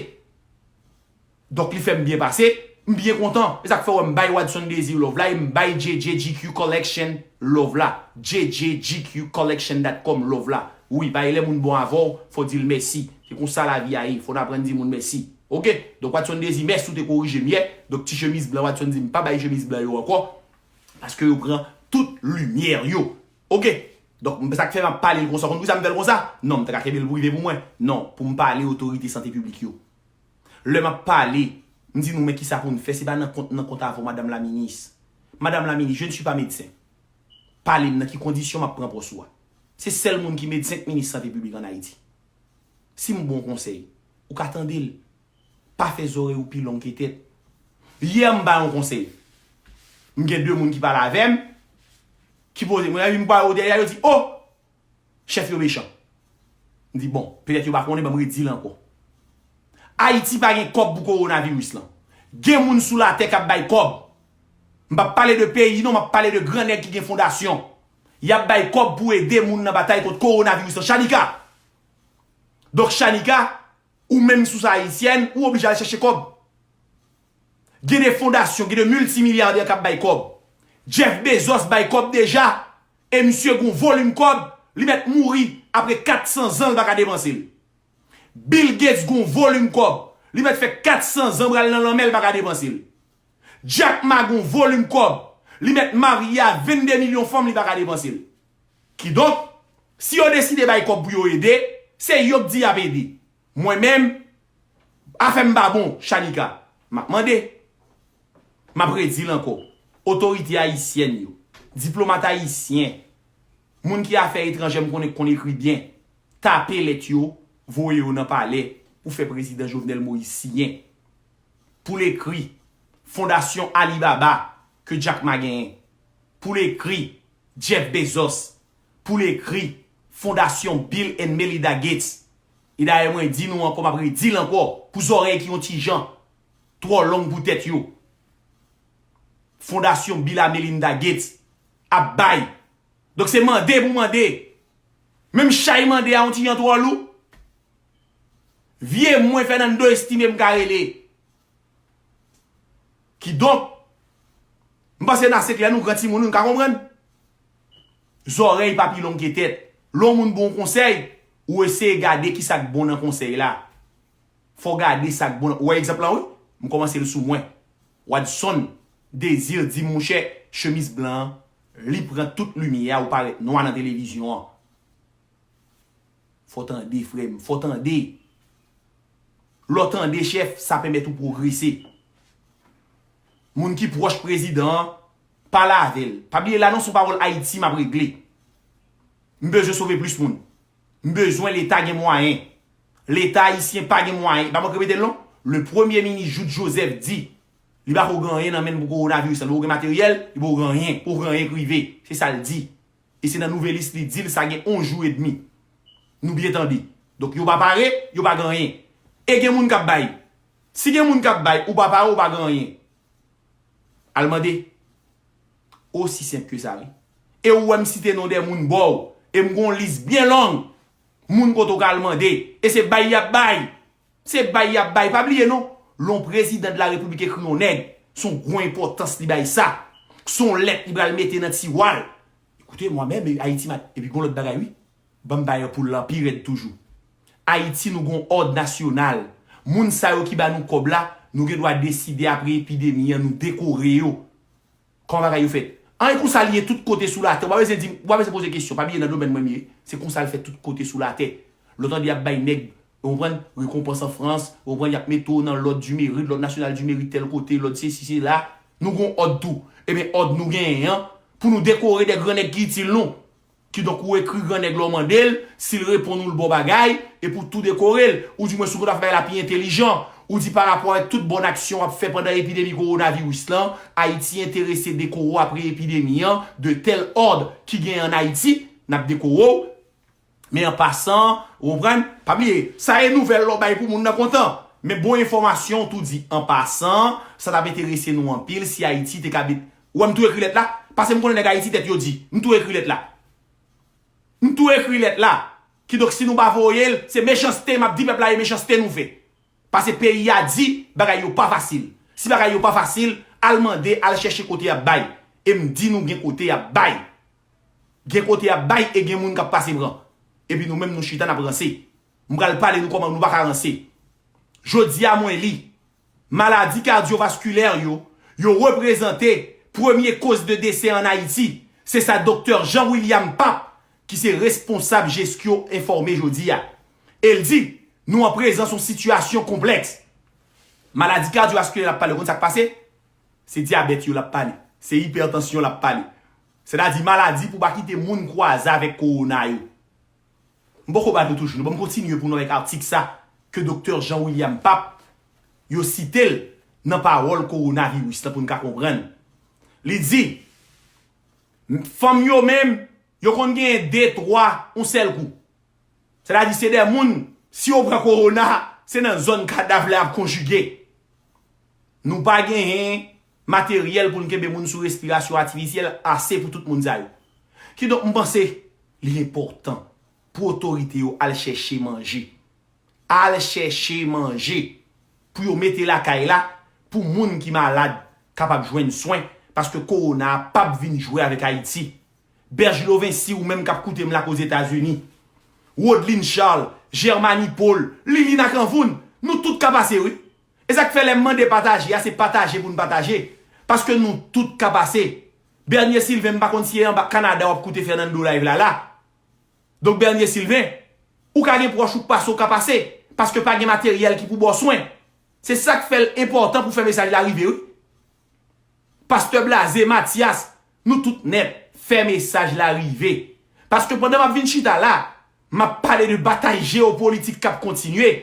Donk, li fè m byen pase, m byen kontan. E sa k fè w wè m bay Wadson Désir love la, e m bay J J G Q Collection love la. J J G Q collection dot com love la. Wi, paske lè moun bon avè w, fò w di l mèsi. Se konsa lavi a ye, fò n aprann di moun mèsi. Oke? Donk, Wadson Désir, mèsi w te korije m yè. Donk, ti chemiz blan, Wadson di m pa bay chemiz blan yo ankò. Paske yo pran tout limyè yo. Oke? Donk, sa k fè m ap pale l konsa. Konn poukisa m fè l konsa? Non, m ta ka kenbe l prive pou mwen. Non, pou m pale otorite sante piblik yo. Lè m ap pale, m di nou, men kisa pou n fè, se pa nan kont, nan kont avè w, madanm la minis. Madanm la minis, je ne suis pas médecin. Pale m nan ki kondisyon m ap pran pòs ou a. Se sèl moun ki medsen k minis sante piblik ann Ayiti. Si m ba w yon konsèy, ou ka tande l. Pa fè zòrèy ou pi long ke tèt. Yè, m ba yon konsèy. M gen de moun ki pale avè m, ki poze, mwen, epi m pale o dèyè, yo di, o! Chèf yo mechan. M di, bon, petèt yo pa konnen, ban m redi l ankò. Ayiti pa gen kòb pou kowonaviris lan. Gen moun sou latè k ap bay kòb. M p ap pale de peyi, non, m ap pale de gran nèg ki gen fondasyon. Y ap bay kòb pou ede moun nan batay kont kowonaviris lan. Shanika! Donk, Shanika, ou menm si w se ayisyèn, ou oblije al chèche kòb. Gen de fondasyon, gen de miltimilyadè k ap bay kòb. Jeff Bezos bay kòb deja, e misye gon volim kòb, li mèt mouri apre kat san zan l pa ka depanse l. Bill Gates gon volim kòb, li mèt fè kat san zan pral nan lanmè l pa ka depanse l. Jack Ma gon volim kòb, li mèt marye a vennde milyon fanm li pa ka depanse l. Kidonk, si yo deside bay kòb pou yo ede, se yo k di y ap ede. Mwen menm, afè m pa bon, Shanika, m ap mande. M ap redi l ankò. Otorite ayisyèn yo, diplomat ayisyen, moun ki afè etranjè m konnen k konn ekri byen, tape lèt yo, voye yo nan palè pou fè prezidan Jovenel Moïse siyen. Pou l ekri Fondasyon Alibaba ke Jack Ma genyen. Pou l ekri Jeff Bezos. Pou l ekri Fondasyon Bill and Melinda Gates. E dayè mwen di nou ankò, m ap redi l ankò, pou zòrèy ki yon ti jan twò long pou tèt yo. Fondasyon Bill a Melinda Gates ap bay. Donk se mande pou mande. Menm chay mande a yon ti jan twò lou. Vye mwen Fernando Estime m ka rele. Kidonk, m panse n ase klè, nou gran timoun, nou ka konprann. Zòrèy pa pi long ke tèt. Lè yon moun ba w yon konsèy, ou eseye gade ki sa k bon nan konsèy la. Fò w gade sa k bon nan, ou wè egzanp lan wi, m kòmanse l sou mwen. Wadson Désir di monchè, chemiz blan an, li pran tout limyè a, ou parèt nwa nan televizyon an. Fò tande, frè m, fò tande. Lè w tande chèf, sa pèmèt ou pwogrese. Moun ki pwòch prezidan an, pale avè l. Pa bliye la non, se yon pawòl Ayiti m ap regle. M bezwen sove plis moun. M bezwen Leta gen mwayen. Leta ayisyen pa gen mwayen. Pa mwen k repete l non. Le premye minis Jouthe Joseph di, li pa ko gen anyen nan men l pou kowonaviris la. Li poko gen materyèl, li poko gen anyen, poko gen anyen k rive. Se sa l di. E se nan Nouvèlis li di l sa gen yon jou edmi. Nou byen tande. Donk yo pa pare, yo pa gen anyen. E gen moun k ap bay. Si gen moun k ap bay, ou pa pare, ou pa gen anyen. Al mande. Osi senp ke sa wi. E ou wè m site non de moun ba w. E m gen yon lis byen long. Moun kote w ka al mande. E se bay y ap bay. Se bay y ap bay. Pa bliye non. Lè yon prezidan de la repiblik ekri yon nèg, se yon gwo enpòtans li bay sa. Se yon lèt li pral mete nan tiwa l. Écoutez-moi, men Ayiti mat. Epi gen yon lòt bagay wi. Ban m bay pou l lan pi rèd toujou. Ayiti, nou gon òd nasyonal. Moun sa yo ki ba nou kòb la, nou gen dwa deside apre epidemi an, nou dekore yo. Kòman bagay yo fèt? An, e konsa l ye tout kote sou latè. Ou pa bezwen di, ou pa bezwen poze kesyon. Pa bliye nan domèn mwen m ye. Se konsa l fèt tout kote sou latè. Lè w tande y ap bay nèg, ou konprann, rekonpans an Frans, ou konprann, y ap mete w nan lòd di merit, lòd nasyonal di merit tèl kote, lòd sesi, sela. Nou gon òd tou. Ebyen, òd nou genyen an, pou nou dekore de gran nèg ki itil nou. Kidonk, ou ekri gran nèg la, ou mande l, si l reponn ou, l ba w bagay, epi w tou dekore l. Ou di mwen si w konn ap fè bagay la pi entelijan. Ou di pa rapò avèk tout bòn aksyon w ap fè pandan epidemi kowonaviris lan, Ayiti enterese dekore w apre epidemi an, de tèl òd ki genyen ann Ayiti, n ap dekore w. Men an pasan, ou konprann? Pa bliye, sa e nouvèl lè w bay pou moun nan kontan. Men bon enfòmasyon, w tou di an pasan, sa t ap enterese nou anpil si Ayiti te ka met. Ou wè m tou ekri lèt la? Paske m konnen nèg Ayiti tèt yo di. M tou ekri lèt la. M tou ekri lèt la. Kidonk, si nou pa voye l, se mechanste m ap di pèp la e mechanste nou fè. Paske peyi a di bagay yo pa fasil. Si bagay yo pa fasil, al mande, al chèche kote y ap bay. E m di nou gen kote y ap bay. Gen kote y ap bay e gen moun k ap pase pran. Epi nou menm nou chita n ap ranse. M pral pale nou kòman nou pa ka ranse. Jodi a mwen li. Maladi kadyovaskilè yo, yo reprezante premye koz de desè ann Ayiti. Se sa Doktè Jean William Pape, ki se responsab Gestio, enfòme jodi a. E l di, nou an prezans yon sitiyasyon konplèks. Maladi kadyovaskilè l ap pale, ou konn sa k pase? Se dyabèt yo l ap pale. Se ipètansyon l ap pale. Sètadi maladi pou pa kite moun kwaze avèk kowona yo. M poko ba nou toujou, non, ban m kontinye pou nou avèk atik sa ke Doktè Jean William Pape, yo site l nan pawòl kowonaviris lan pou n ka konprann. Li di, fanm yo menm, yo konn genyen de, twa, yon sèl kou. Sètadi se de moun, si yo pran kowona, se nan zòn kadav la y ap konjige. Nou pa genyen materyèl pou n kenbe moun sou respirasyon atifisyèl ase pou tout moun sa yo. Kidonk, m panse li enpòtan pou otorite yo al chèche manje. Al chèche manje pou yo mete lakay la, pou moun ki malad kapab jwenn swen, paske kowona a p ap vin jwe avèk Ayiti. Bergy Lovency, ou menm k ap koute m la k Ozetazini. Rodlin Charles, Germany Paul, Lilina Kanvoun, nou tout ka pase wi. E sa k fè lè m mande pataje a, se pataje pou n pataje. Paske nou tout ka pase. Bernier Sylvain, m pa konn si e anba Kanada w ap koute Fernando Live la la. Donk Bernier Sylvain, ou ka gen pwòch ou k pase, ou ka pase. Paske pa gen materyèl ki pou ba w swen. Se sa k fè l enpòtan pou fè mesaj la rive wi. Pastè Blaze, Mathias, nou tout nèt, fè mesaj la rive. Paske pandan m ap vin chita la, m ap pale de batay jewopolitik k ap kontinye.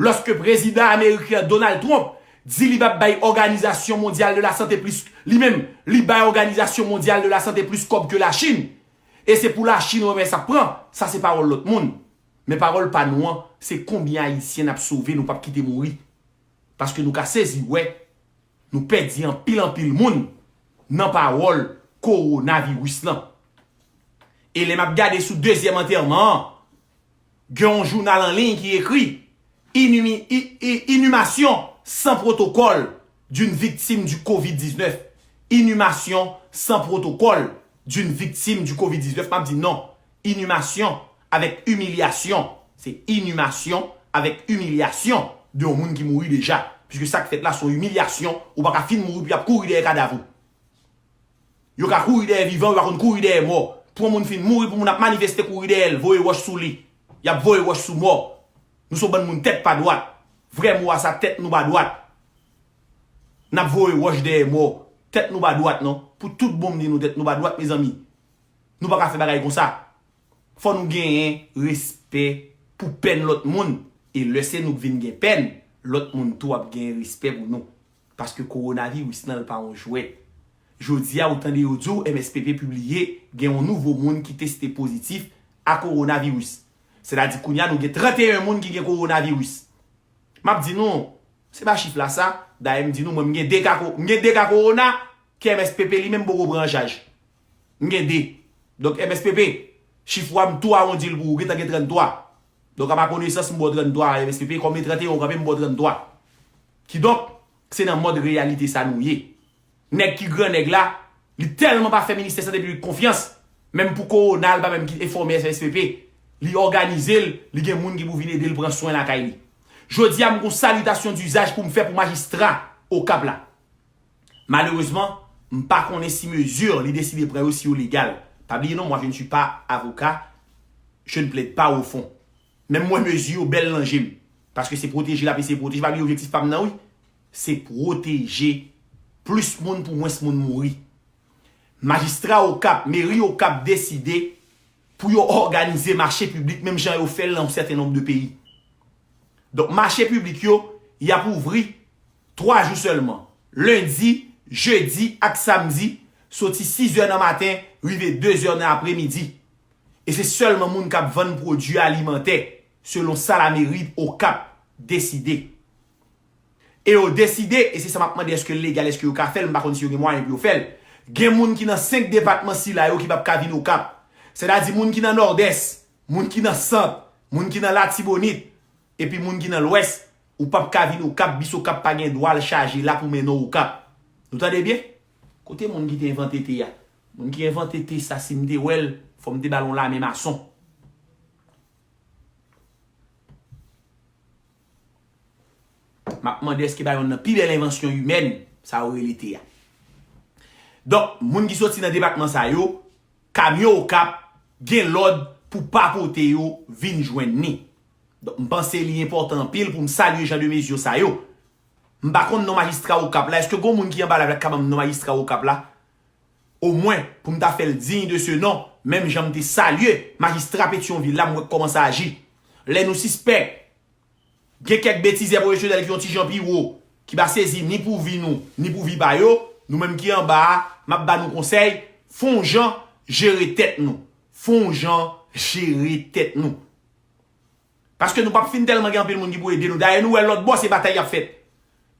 Lòske prezidan ameriken an, Donald Trump, di li p ap bay Òganizasyon Mondyal de la Sante plis, li menm, li bay Òganizasyon Mondyal de la Sante plis kòb ke Lachin. E se pou Lachin wè men sa k pran. Sa se pawòl lòt moun. Men pawòl pa nou an, se konbyen Ayisyen n ap sove, nou p ap kite mouri. Paske nou ka sezi wè, nou pèdi anpil, anpil moun nan pawòl kowonaviris lan. E lè m ap gade sou dezyèm antèman an, gen yon jounal an liy ki ekri, inimi-, i-, i-, inhumation sans protocole d'une victime du covid dix-neuf. Inhumation sans protocole d'une victime du covid dix-neuf. M ap di non. Inhumation avec humiliation. Se inhumation avec humiliation de yon moun ki mouri deja. Piske sa k fèt la se yon imilyasyon. Ou pa ka fin mouri pou y ap kouri dèyè kadav ou. Yo ka kouri dèyè vivan, yo pa konn kouri dèyè mò. Pou yon moun fin mouri, pou moun ap manifeste kouri dèyè l, voye wòch sou li. Y ap voye wòch sou mò. Nou se yon bann moun tèt pa dwat. Vrè mo a sa, tèt nou pa dwat. N ap voye wòch dèyè mò. Tèt nou pa dwat non. Pou tout bon m di nou tèt nou pa dwat, mezanmi. Nou pa ka fè bagay konsa. Fò nou genyen respè pou pèn lòt moun. E lè se nou k vin gen pèn, lòt moun tou ap genyen respè pou nou. Paske kowonaviris lan, l pa yon jwèt. Jodi a, ou tande yo di w M S P P pibliye gen yon nouvo moun ki teste pozitif a kowonaviris. Sètadi kounye a nou gen trannteyen moun ki gen kowonaviris. M ap di nou, se pa chif la sa, dayè m di nou, mwen m gen de ka ko-, m gen de ka kowona ke M S P P li menm poko pran an chaj. M gen de. Donk M S P P, chif ou a m tou awondi l pou ou, gentan gen tranntwa. Donk a ma konesans m ba w tranntwa, M S P P, kòm e trannteyen ou kanpe m ba w tranntwa. Kidonk, se nan mòd reyalite sa nou ye. Nèg ki gran nèg la, li tèlman pa fè ministè sante piblik konfyans, menm pou kowona, li pa menm ki enfòme M S P P. Li òganize l, li gen moun ki pou vin ede l pran swen lakay li. Jodi a, m gon salitasyon dizaj pou m fè pou majistra Okap la. Malerezman, m pa konnen si mezi li deside pran yo, si yo legal. Pa bliye non, moi je ne suis pas avocat, je ne plaide pas au fond. Men m wè mezi yo bèl nan je m. Paske se pwoteje l ap eseye pwoteje. Pa bliye objektif pa m nan, wi. Se pwoteje plis moun pou mwens moun mouri. Majistra Okap, meri Okap deside pou yo òganize mache piblik menm jan yo fè l nan yon sèten nonb de peyi. Donk, mache piblik yo, y ap ouvri twa jou sèlman, lendi, jedi ak samdi, soti sizè nan maten rive dezè nan apremidi. E se sèlman moun k ap vann pwodui alimantè, selon sa lameri Okap deside. E yo deside, e se sa m ap mande, èske l legal, èske yo ka fè l, m pa konn si yo gen mwayen pou yo fè l. Gen moun ki nan senk depatman sila yo ki p ap ka vin Okap. Sètadi moun ki nan Nòdès, moun ki nan Sant, moun ki nan Latibonit, epi moun ki nan Lwès, ou p ap ka vin Okap, bis Okap pa gen dwa al chaje la pou mennen w Okap. Nou tande byen? Kote moun ki te envante te a? Moun ki envante te sa, si m te wè l, fò m te ba l yon lamen mason. M ap mande èske pa yonn nan pi bèl envansyon imèn sa yo rele te a. Donk, moun ki soti nan depatman sa yo, kamyon Okap gen lòd pou pa pote yo vin jwenn ni. Donk, m panse li enpòtan anpil pou m salye jan de mezi sa yo. M pa konn non majistra Okap la. Èske gon moun ki anba live la k ka ban m non majistra Okap la? Omwen, pou m ta fè l digne de ce nom, menm jan m te salye majistra Petyonvil la, m wè k kòmanse aji. Lè nou sispèk gen kèk betizè pwofesyonèl ki yon ti jan pi wo, ki pa sezi ni pou vi nou, ni pou vi pa yo, nou menm ki anba a, m ap ba nou konsèy, fè yon jan jere tèt nou. Fè yon jan jere tèt nou. Paske nou p ap fin tèlman gen anpil moun ki pou ede nou. Dayè, nou wè lòt bò, se batay y ap fèt.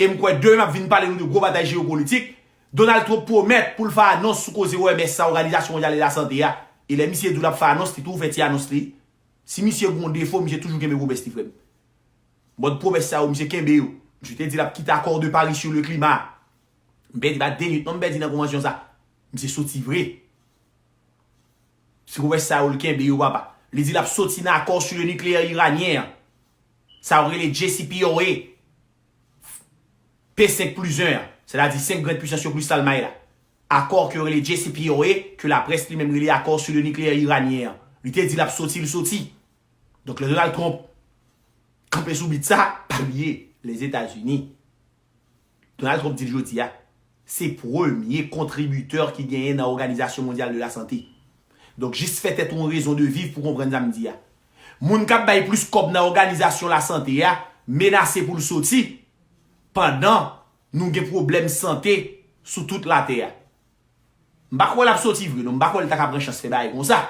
E m kwè demen m ap vin pale nou de gwo batay jewopolitik. Donald Trump pwomèt pou l fè anons sou koze O M S sa, Òganizasyon Mondyal de Lasante a. E lè misye di w l ap fè anons, li toujou fè ti anons li. Si misye gen yon defo, misye toujou kenbe pwomès li, frè m. Mòd pwomès sa yo, misye kenbe yo. Misye te di l ap kite Accord de Paris sur le climat. M pèdi pa de minit non, m pèdi nan konvansyon sa. Misye soti vre. Ti pwomès sa yo, l kenbe yo, papa. Li di l ap soti nan Accord sur le nucléaire iranien an. Sa yo rele J C P O A. P senk plis en an. Sètadi senk grann pisans yo plis Lalmay la. Akò ke yo rele J C P O A, ke laprès li menm rele Accord sur le nucléaire iranien an. Li te di l ap soti, l soti. Donk, lè Donald Trump kanpe sou bit sa, pa bliye, Lèzetazini. Donald Trump di l jodi a, se premye kontribitè ki genyen nan Òganizasyon Mondyal de Lasante. Donk, jis fè tèt ou yon rezon de viv pou konprann sa m di a. Moun k ap bay plis kòb nan Òganizasyon Lasante a menase pou l soti pandan nou gen pwoblèm sante sou tout latè a. M pa kwè l ap soti vre, non, m pa kwè l ta ka pran chans fè bagay konsa.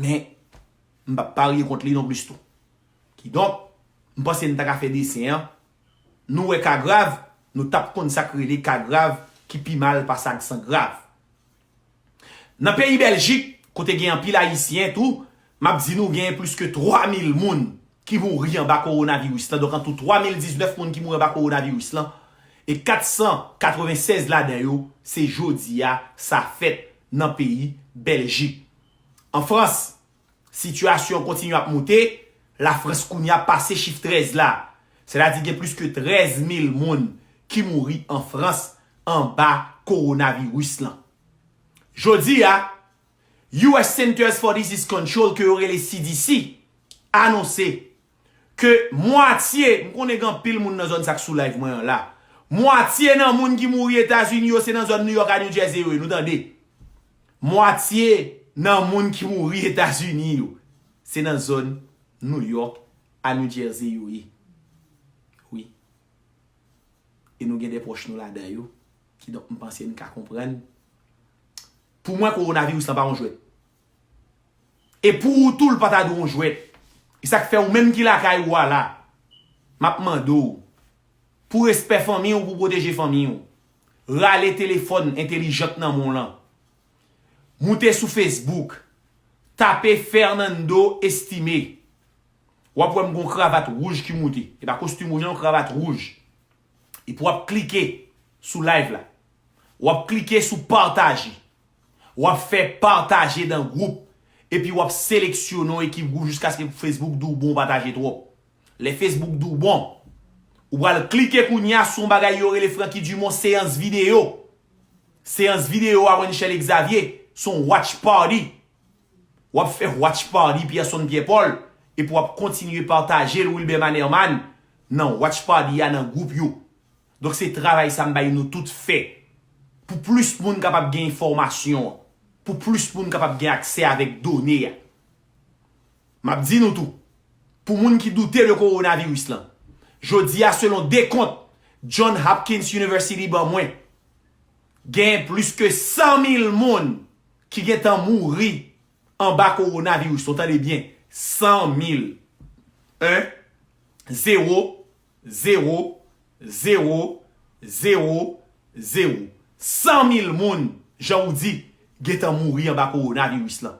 Men, m p ap parye kont li non plis tou. Kidonk, m panse n ta ka fè desen an. Nou wè ka grav, nou t ap konn sa k rele ka grav ki pi mal pase aksan grav. Nan peyi Bèljik, kote gen anpil Ayisyen tou, m ap di nou genyen plis ke twa mil moun ki mouri anba kowonaviris lan. Donk, antou twa mil diznèf moun ki mouri anba kowonaviris lan. E kat san katreven sèz ladan yo, se jodi a sa fèt nan peyi Bèljik. An Frans, sitiyasyon an kontinye ap moute, Lafrans kounye a pase chif trèz la. Sètadi gen plis ke trèz mil moun ki mouri an Frans anba kowonaviris lan. Jodi a, U S Centers for Disease Control, ke yo rele C D C, anonse ke mwatye, m konnen gen anpil moun nan zòn sa k sou live mwen an la, mwatye nan moun ki mouri Etazini yo, se nan zòn New York a New Jersey yo ye, nou tande. Mwatye nan moun ki mouri Etazini yo, se nan zòn New York a New Jersey yo ye. Wi. E nou gen de pwòch nou ladan yo. Kidonk, m panse n ka konprann. Pou mwen, kowonaviris lan pa yon jwèt. E pou ou tou, l pa ta dwe yon jwèt. E sa k fè ou menm ki lakay ou a la, m ap mande w, pou respè fanmi w, pou pwoteje fanmi w, rale telefòn entelijan k nan men w lan. Moute sou Facebook, tape Fernando Estimé. W ap wè m gen yon kravat wouj ki moute. E pa kostim wouj, non, yon kravat wouj. Epi w ap klike sou live la. W ap klike sou pataje. W ap fè pataje nan gwoup. Epi w ap seleksyone yon ekip gwoup jiskaske Facebook di w bon, w pataje twòp. Lè Facebook di w bon, ou pral klike kounye a sou yon bagay yo rele Francky Dumont seyans videyo. Seyans videyo a Wenchel Xavier, se yon watch party. W ap fè watch party Pierson Pierre Paul, epi w ap kontinye pataje l Wilber Manerman nan watch party a nan gwoup yo. Donk se travay sa m bay nou tout fè. Pou plis moun kapab gen enfòmasyon an. Pou plis moun kapab gen aksè avèk done a. M ap di nou tou, pou moun ki doute de kowonaviris lan, jodi a selon dekont John Hopkins University ban mwen, gen plis ke san mil moun ki gentan mouri anba kowonaviris. Ou tande byen, san mil. En, zewo, zewo, zewo, zewo, zewo. San mil moun, jan ou di, gentan mouri anba kowonaviris lan.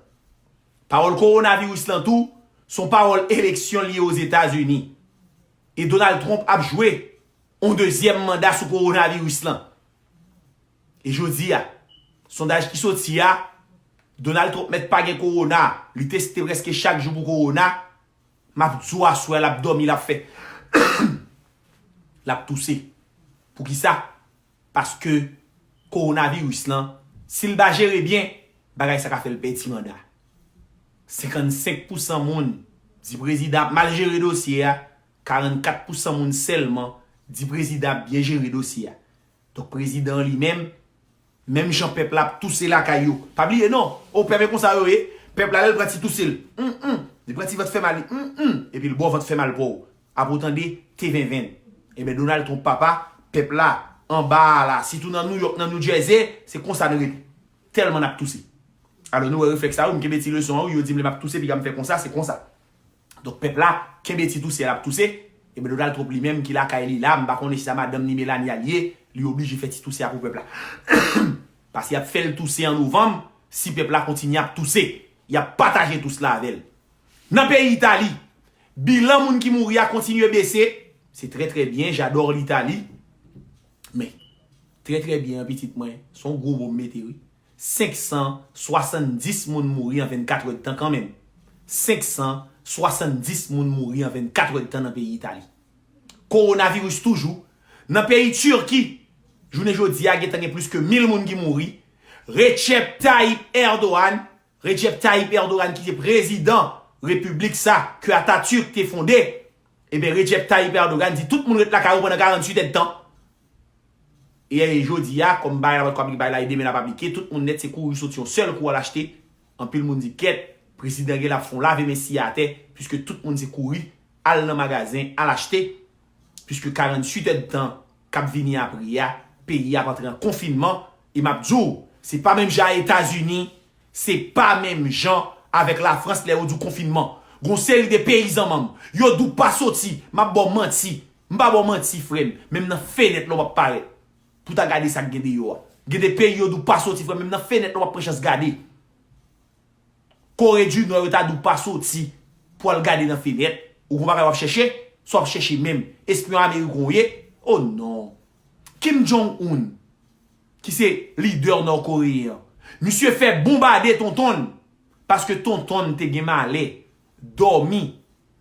Pawòl kowonaviris lan tou, se yon pawòl eleksyon li ye Ozetazini. E Donald Trump ap jwe yon dezyèm manda sou kowonaviris lan. E jodi a, sondaj ki soti a, Donald Trump mèt pa gen kowona, li teste prèske chak jou pou kowona, m ap di w aswè l ap dòmi, l ap fè, l ap touse. Poukisa? Paske kowonaviris lan, si l pa jere byen, bagay sa ka fè l pèdi manda. Senkannsenk pousan moun di prezidan ap mal jere dosye a, karannkat pousan moun sèlman di prezidan ap byen jere dosye a. Donk prezidan an li menm, menm jan pèp la ap touse lakay yo. Pa bliye non, o pèp e konsa yo ye, pèp la lè l pran ti touse l, hum, hum, li pran ti vant fè mal li, hum, hum, epi l ba w vant fè mal pa w. Apre w tande, te venvenn. Ebyen Donald Trump papa, pèp la, anba a la, sitou nan New York, nan New Jersey, se konsa n rete. Tèlman n ap touse. Alò nou wè reflèks sa yo, m kenbe ti leson an wi, yo di m lè m ap touse, piga m fè konsa, se konsa. Donk pèp la kenbe ti touse a l ap touse. Ebyen Donald Trump li menm ki lakay li la, m pa konnen si sa madanm ni Melania l ye, li oblije fè ti touse a pou pèp la. Paske y ap fè l touse an novanm, si pèp la kontinye ap touse. Y ap pataje tous la avè l. Nan peyi Itali, bilan moun ki mouri a kontinye bese. Se trè trè byen, j'adore l'Italie. Men, trè trè byen an pitit mwen, se yon gwo mo m mete wi. Senk san swasanndis moun mouri an vennkat èdtan kanmenm. Senk san swasanndis moun mouri an vennkat èdtan nan peyi Itali. Kowonaviris toujou. Nan peyi Tiki, jounen jodi a, gentan gen plis ke mil moun ki mouri. Recep Tayyip Erdogan, Recep Tayyip Erdogan ki te prezidan repiblik sa ke Atatürk te fonde, ebyen Recep Tayyip Erdogan di tout moun ret lakay yo pandan karanntuit èdtan. E jodi a, kòm bagay la pa t ko aplike, bagay la e demen l ap aplike, tout moun nèt se kouri soti yon sèl kou al achte. Anpil moun di kèt, prezidan gen l ap fè yon lave men siye atè, piske tout moun se kouri al nan magazen, al achte, piske karanntuit èdtan k ap vini apre a, peyi a ap antre an konfinman, e m ap di w, se pa menm jan a Etazini, se pa menm jan avèk Lafrans lè yo di w konfinman. Gon seri de peyi zanmanm, yo di w pa soti, m ap ba w manti. M pa ba w manti, frè m, menm nan fenèt la w ap parèt pou w ta gade sa k gen deyò a. Gen de peyi yo di w pa soti, frè m, menm nan fenèt la w ap pran chans gade. Kore di Nò yo ta di w pa soti pou al gade nan fenèt. Ou gon bagay w ap chèche? Sa w ap chèche menm? Espyon ameriken w ye? Oh non. Kim Jong-un, ki se lidè nò-koreyen an, misye fè bonbade tonton l, paske tonton l te gen malè dòmi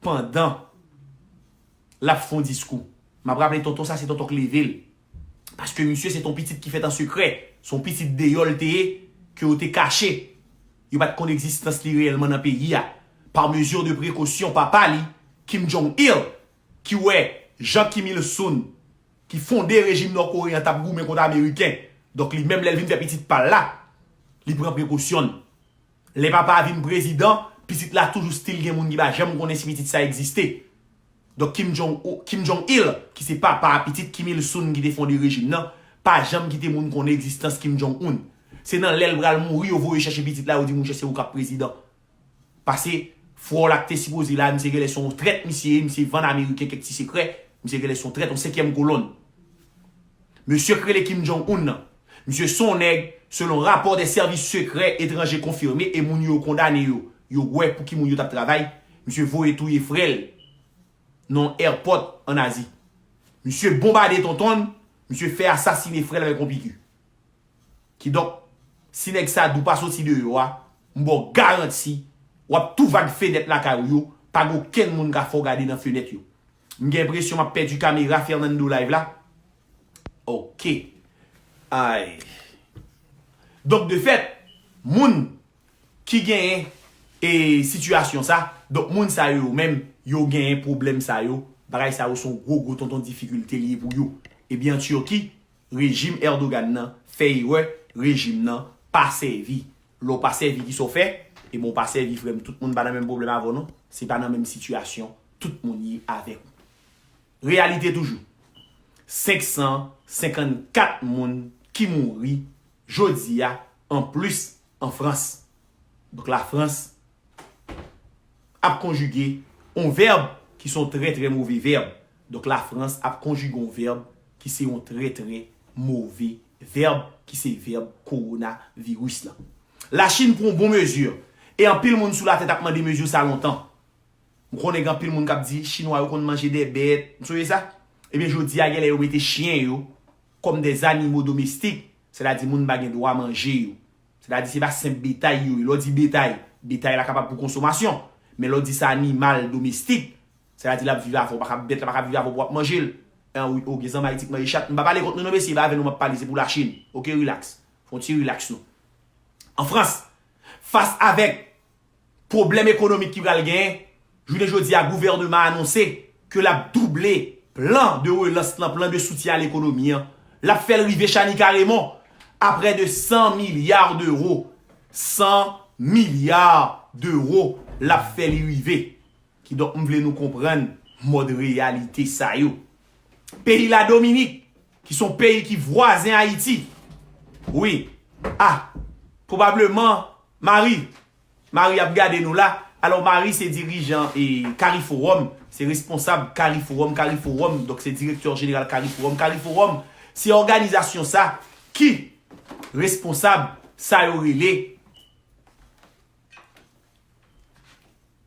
pandan l ap fè yon diskou. M ap raple tonton sa se tonton k leve l. Paske misye se t on pitit ki fèt an sekrè. Se yon pitit deyò l te ye, ke yo te kache. Yo pa t konn egzistans li reyèlman nan peyi a. Pa mezi de prekosyon papa li, Kim Jong-il, ki wè jan Kim Il-sung, ki fonde rejim nò-koreyen an, t ap goumen kont Ameriken. Donk li menm lè l vin fè pitit pa l la, li pran prekosyon l. Lè papa a vin prezidan, pitit la toujou still gen moun ki pa janm konnen si pitit sa egziste. Donk Kim Jong, Kim Jong Il, ki se papa a pitit Kim Il Sung ki te fonde rejim nan, pa janm kite moun konnen egzistans Kim Jong Un. Se nan lè l pral mouri yo voye chèche pitit la, yo di monchè se ou k ap prezidan. Pase frè w la k te sipoze la, misye genlè se yon trèt misye ye, misye vann Ameriken kèk ti sekrè, misye genlè se yon trèt, yon senkyèm kolonn. Mesye k rele Kim Jong Un nan. Misye se yon nèg, selon rapò de sèvis sekrè etranje konfime e moun yo kondane yo, yo wè pou ki moun yo t ap travay, misye voye touye frè l nan yon airport ann Azi. Misye bonbade tonton l, misye fè asasine frè l avèk yon piki. Kidonk, si nèg sa di w pa soti deyò a, m ba w garanti, w ap tou vag fenèt lakay ou yo, pa gen okenn moun ka fè w gade nan fenèt yo. M gen enpresyon m ap pèdi kamera Fernando Live la. Ok. Ay. Donk, de fèt, moun ki genyen e sitiyasyon sa, donk, moun sa yo, yo menm, yo genyen pwoblèm sa yo, bagay sa yo se yon gwo, gwo tonton difikilte li ye pou yo. Ebyen, an Tiki, rejim Erdogan nan fè erè, rejim nan pa sèvi. Lè w pa sèvi, kisa w fè? Ebyen, w pa sèvi, frè m, tout moun pa nan menm pwoblèm avè w, non. Se pa nan menm sitiyasyon tout moun ye avèk ou. Reyalite toujou. Senk san senkannkat moun ki mouri jodi a anplis an Frans. Donk, Lafrans ap konjige yon vèb ki se yon trè, trè move vèb. Donk, Lafrans ap konjige yon vèb ki se yon trè, trè move vèb, ki se vèb kowonaviris lan. Lachin pran yon bon mezi. E anpil moun sou latè t ap mande mezi sa lontan. M konnen gen anpil moun k ap di, Chinwa yo konn manje dè bèt. M sonje sa? Ebyen, jodi a, genlè yo mete chen yo kòm dè zanimo domestik, sètadi moun pa gen dwa manje yo. Sètadi se pa senp betay yo ye. Lè w di betay, betay la kapab pou konsomasyon. Men lè w di se animal domestik, sètadi l ap viv avè w, pa ka, bèt la pa ka viv avè w pou w ap manje l. An wi, o, gen zanmi Ayiti k manje chat. M pa pale kont nou non, mesye, e pa avè nou m ap pale, se pou Lachin. Oke, rilaks. Fè yon ti rilaks nou. An Frans, fas avèk pwoblèm ekonomik ki pral genyen, jounen jodi a, gouvènman an anonse ke l ap double plan de relans lan, plan de soutyen a lekonomi an. L ap fè l rive Shani Karemon a près de cent milliards d'euros. Cent milliards d'euros, l ap fè li rive. Kidonk, m vle nou konprann mòd reyalite sa yo. Peyi Ladominik, ki se yon peyi ki vwazen Ayiti. Wi. A, pwobableman, Mari, Mari ap gade nou la. Alò, Mari se dirijan e CARIFORUM, se responsab CARIFORUM, CARIFORUM, donk se direktè jeneral CARIFORUM. CARIFORUM, se òganizasyon sa ki responsab sa yo rele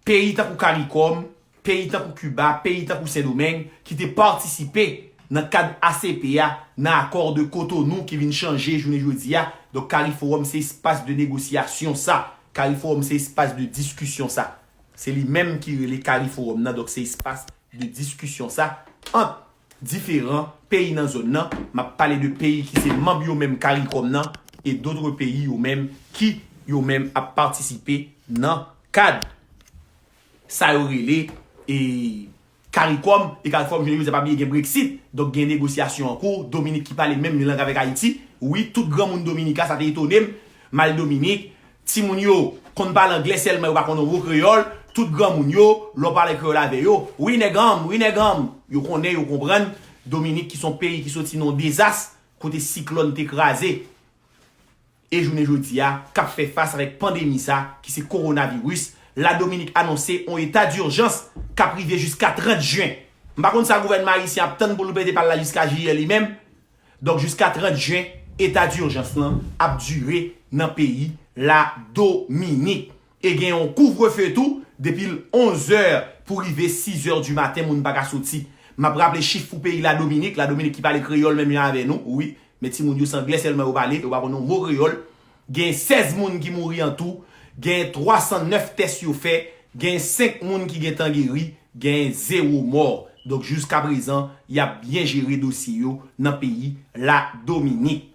peyi tankou CARICOM, peyi tankou Kiba, peyi tankou Sendomeng, ki te patisipe nan kad A C P a, nan akò de Cotonou ki vin chanje jounen jodi a. Donk, CARIFORUM se espas de negosyasyon sa. CARIFORUM se espas de diskisyon sa. Se li menm ki rele CARIFORUM nan, donk se espas de diskisyon sa ant diferan peyi nan zòn nan. M ap pale de peyi ki se manm yo menm CARICOM nan e dotre peyi yo menm ki yo menm ap patisipe nan kad sa yo rele e CARICOM. E CARICOM, jounen jodi a, pa bliye gen Brexit. Donk gen negosyasyon an kou. Dominik ki pale menm lang avèk Ayiti. Wi, tout granmoun Dominika, sa te etone m. M al Dominik, timoun yo konn pale anglè sèlman, yo pa konn yon mo kreyòl. Tout granmoun yo, lè w pale kreyòl avè yo, wi nèg an m, wi nèg an m. Yo konnen, yo konprann. Dominik ki se yon peyi ki soti nan yon dezas, kote siklòn te kraze. E jounen jodi a, k ap fè fas avèk pandemi sa, ki se kowonaviris, Ladominik anonse yon eta dijans k ap rive jiska trant jen. M pa konn sa gouvènman ayisyen ap tann pou l pete pal la jiska jiyè li menm. Donk, jiska trant jen, eta dijans lan ap dire nan peyi Ladominik. E gen yon kouvrefe tou, depi l onz è pou rive sis è di maten, moun pa ka soti. M ap raple chif pou peyi Ladominik, Ladominik ki pale kreyòl menm jan avè nou, wi, men timoun yo se anglè sèlman yo pale, yo pa konn yon mo kreyòl. Gen sèz moun ki mouri an tou, gen twa san nèf tès yo fè, gen senk moun ki gentan geri, gen zewo mò. Donk, jiska prezan, y ap byen jere dosye yo nan peyi Ladominik.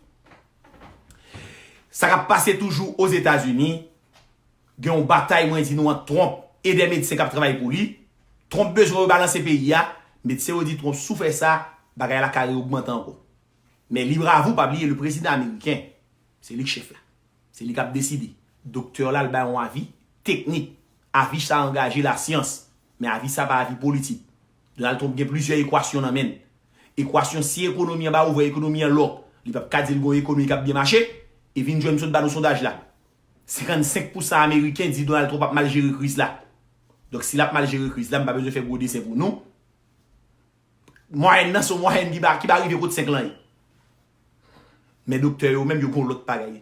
Sa k ap pase toujou Ozetazini, gen yon batay, mwen di nou, ant Trump e de medsen k ap travay pou li. Trump bezwen rebalanse peyi a, medsen yo di Trump, si w fè sa, bagay la ka reogmante ankò. Men libre à vous, pa bliye, le prezidan ameriken, se li k chèf la. Se li k ap deside. Doktè la, l bay yon avi teknik. Avi sa angaje lasyans. Men avi sa pa avi politik. Donald Trump gen plizyè ekwasyon nan men l. Ekwasyon, si ekonomi an ba ouvè, ekonomi an lòk, li p ap ka di l gon ekonomi k ap byen mache, e vin jwenn m sot ba nou sondaj la. Senkannsenk pousan ameriken di Donald Trump ap mal jere kriz la. Donk, si l ap mal jere kriz la, m pa bezwen fè gwo desen pou nou. Mwayèn nan se yon mwayèn ki ba, ki ba rive kot senk lan ye. Men doktè yo menm, yo gon lòt bagay.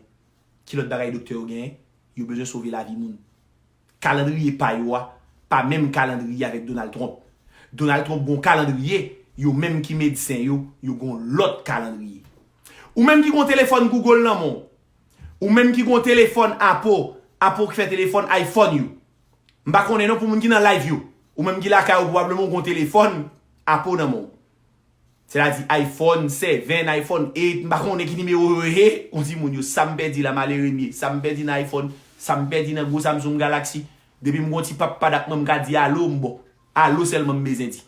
Ki lòt bagay doktè yo genyen? Yo bezwen sove lavi moun. Kalandriye pa yo a, pa menm kalandriye avèk Donald Trump. Donald Trump gon kalandriye, yo menm ki medsen yo, yo gon lòt kalandriye. Ou menm ki gon telefòn Google nan men w, ou menm ki gon telefòn Apple, Apple ki fè telefòn iPhone yo. M pa konnen non pou moun ki nan live yo. Ou menm ki lakay ou, pwobableman ou gon telefòn Apple nan men w. Sètadi iPhone seven, iPhone eight, m pa konnen ki nimewo yo ye. Yon timoun yo, sa m pèdi la, malere m ye. Sa m pèdi nan iPhone, sa m pèdi nan gwo Samsung Galaxy. Depi m gon ti pap pad ak mwen, m ka di alo, m bon. Alo sèlman m bezwen di.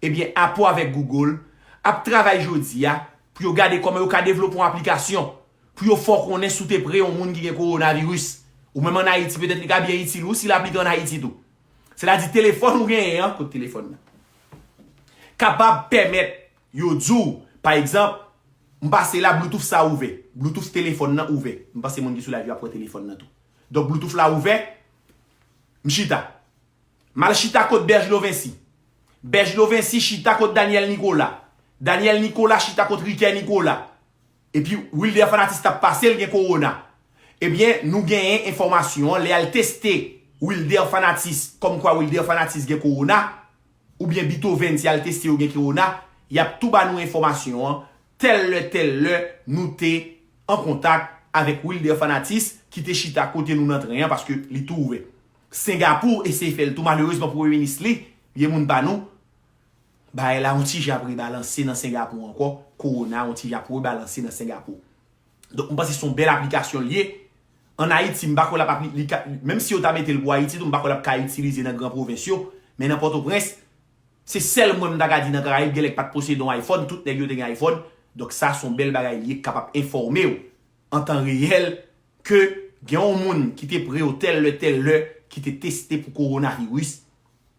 Ebyen, Apple avèk Google ap travay jodi a pou yo gade kòman yo ka devlope yon aplikasyon pou yo fè w konnen si w te pre yon moun ki gen kowonaviris. Ou menm ann Ayiti, petèt li ka byen itil ou si l aplike ann Ayiti tou. Sètadi telefòn ou genyen an, kot telefòn nan? Kapab pèmèt yo di w, pa egzanp, m pase la, Bluetooth sa ouvè. Bluetooth telefòn nan ouvè. M panse moun ki sou live yo ap wè telefòn nan tou. Donk, Bluetooth la ouvè, m chita. M al chita kot Berge Lovency. Berge Lovency chita kot Daniel Nicolas. Daniel Nicolas chita kot Riquet Nicolas. Epi Wilder Fanatis t ap pase, l gen kowona. Ebyen, nou genyen enfòmasyon an, lè y al teste Wilder Fanatis, kòmkwa Wilder Fanatis gen kowona, oubyen Beethoven, si y al teste yo gen kowona, y ap tou ba nou enfòmasyon an, tèl lè, tèl lè, nou te an kontak avèk Wilder Fanatis, ki te chita kote nou nan tren an, paske li tou ouvè. Sengapou eseye fè l tou, malerezman pou premye minis li, vye moun pa nou, bagay la yon ti jan ap rebalanse nan Sengapou ankò, kowona yon ti jan ap rebalanse nan Sengapou. Donk, m panse se yon bèl aplikasyon l ye. Ann Ayiti, m pa kwè l ap apli-, li ka, menm si yo ta mete l pou Ayiti tou, m pa kwè l ap ka itilize nan gran pwovens yo, men nan Pòtoprens, se sèl mwen m ta ka di nan Karayib, gen lè k pa t posede yon iPhone, tout nèg yo te gen iPhone. Donk, sa se yon bèl bagay li ye, k kapab enfòme w an tan reyèl ke gen yon moun ki te pre w tèl lè, tèl lè, ki te teste pou kowonaviris.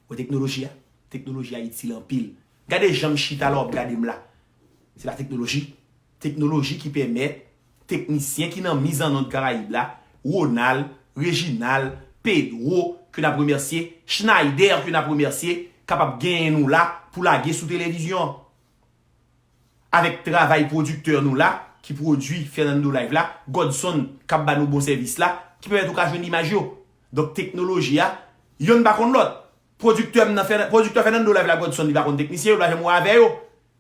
Wè teknoloji a? Teknoloji a itil anpil. Gade jan m chita la w ap gade m la. Se pa teknoloji? Teknoloji ki pèmèt teknisyen ki nan mizannòd Karayib la, Ronald, Reginald, Pedro, ke n ap remèsye, Schneider, ke n ap remèsye, kapab genyen nou la pou lage sou televizyon an. Avèk travay pwodiktè nou la, ki pwodui Fernando Live la, Godson k ap ba nou bon sèvis la, ki pèmèt ou ka jwenn imaj yo. Donk, teknoloji a, yonn pa konn lòt. Pwodiktè m nan Fer-, pwodiktè Fernando Live la, Godson, li pa konn teknisyen yo, li pa janm wè avè yo.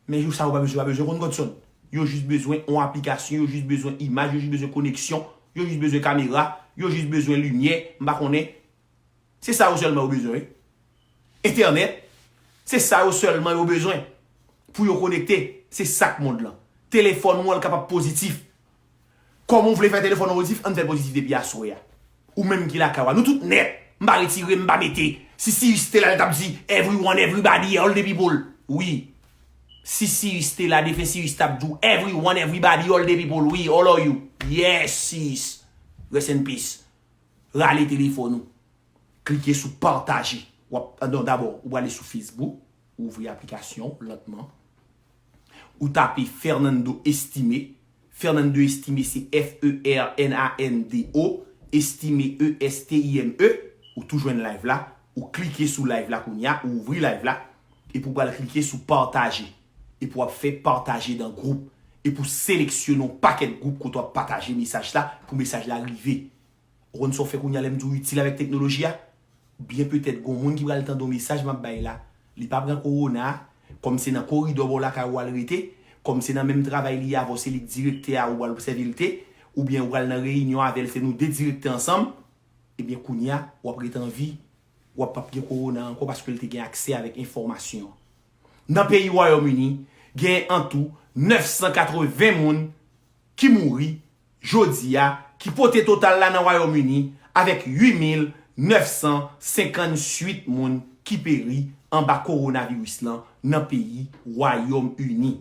Men jou sa yo pa bezwen, pa bezwen konn Godson. Yo jis bezwen yon aplikasyon, yo jis bezwen imaj, yo jis bezwen koneksyon, yo jis bezwen kamera, yo jis bezwen limyè, m pa konnen. Se sa yo sèlman yo bezwen, wi. Entènèt, se sa yo sèlman yo bezwen pou yo konekte. Se sa k mond lan. Telefòn ou an, l kapab pozitif. Kòman w vle fè telefòn ou pozitif? Ann fè l pozitif depi aswè a. Ou menm ki lakay ou a. Nou tout nèt. M pa retire, m pa mete. Si Sirus te la, l t ap di, "Everyone, everybody, all the people." Wi. Si Sirus te la, defen Sirus t ap di w, "Everyone, everybody, all the people." Wi, all of you. Yes, Sirus. Rest in peace. Rale telefòn ou. Klike sou pataje. W ap, non, dabò, ou prale sou Facebook, ou ouvri aplikasyon lantman. Ou tape Fernando Estime. Fernando Estime, se F E R N A N D O, Estime, E S T I M E. Ou tou jwenn live la. Ou klike sou live la kounye a, ou ouvri live la. Epi ou pral klike sou pataje. Epi w ap fè pataje dan gwoup. Epi w seleksyone yon pakèt gwoup kote w ap pataje mesaj la pou mesaj la rive. Ou konn sa w fè kounye a lè m di w itil avèk teknoloji a? Byen petèt, gon moun ki pral tande yon mesaj m ap bay la. Li pa pran kowona, Kòm se nan koridò bò lakay ou al rete, kòm se nan menm travay li avè w, se li k direktè a, ou al sèvi l te, oubyen ou al nan reyinyon avè l, se nou de direktè ansanm, ebyen kounye a, w ap ret an vi, w ap p ap gen kowona ankò paske l te gen aksè avèk enfòmasyon an. Nan peyi Wayòm Ini, gen antou nèf san katreven moun ki mouri jodi a, ki pote total la nan Wayòm Ini avèk uit mil nèf san senkann uit moun ki peri anba kowonaviris lan nan peyi Wayòm Ini.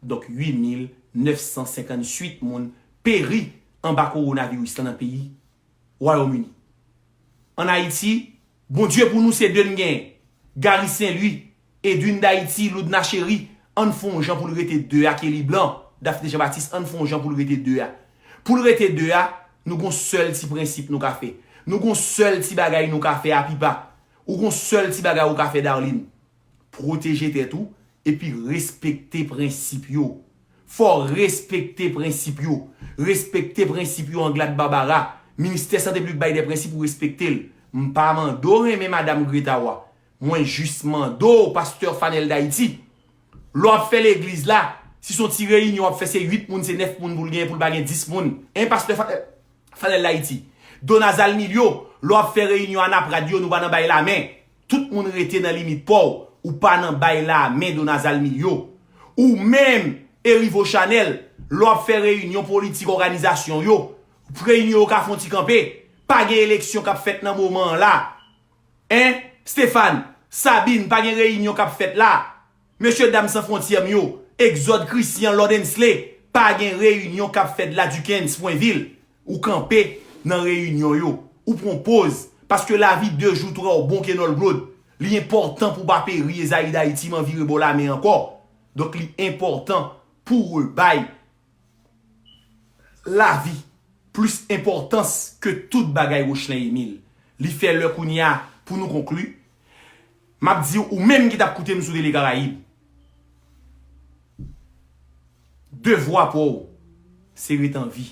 Donk, uit mil nèf san senkann uit moun peri anba kowonaviris lan nan peyi Wayòm Ini. Ann Ayiti, Bondye pou nou se de n genyen. Gary Saint Louis, Edwin Daïti, Loudna Chéry, ann fè yon jan pou l rete de a, Kelly Blanc, Daphné Jean Baptiste, ann fè yon jan pou l rete de a. Pou l rete de a, nou gon sèl ti prensip nou ka fè. Nou gon sèl ti bagay nou ka fè a Pipa. Ou gon sèl ti bagay ou ka fè Darline. Pwoteje tèt ou, epi respekte prensip yo. Fò w respekte prensip yo. Respekte prensip yo Anglade Barbara. Ministè Sante Piblik bay de prensip ou respekte l. M pa mande w renmen Madanm Greta Wa. Mwen jis mande w, Pastè Fanel Dayiti. Lè w ap fè legliz la, si se yon ti reyinyon w ap fè, se uit moun, se nèf moun pou l genyen, pou l pa gen dis moun. Hein, Pastè Fa- Fanel Dayiti. Donazal Milyo, lè w ap fè reyinyon a Naprad yo, nou pa nan bay lamen. Tout moun rete nan limit pa w, ou pa nan bay lamen Donazal Milyo. Ou menm, Erivo Chanel, lè w ap fè reyinyon politik òganizasyon yo, reyinyon yo ka fè yon ti kanpe, pa gen eleksyon k ap fèt nan moman an la. Hein, Stéphane, Sabine, pa gen reyinyon k ap fèt la. Mesye dam san fwontyè m yo, Egzòd Christian, Lord Ensley, pa gen reyinyon k ap fèt la Duckens, Pwenvil. Ou kanpe nan reyinyon yo. Ou pran poz. Paske lavi de jou twò bon ke nòl glod. Li enpòtan pou w pa peri, Ezayi Dayiti, m an vire bò lamen ankò. Donk, li enpòtan pou w bay lavi plis enpòtans ke tout bagay, Rocheline Emile. Li fè lè kounye a pou nou konkli. M ap di w, ou menm ki t ap koute m sou Tele Karayib, devwa pa w, se ret an vi.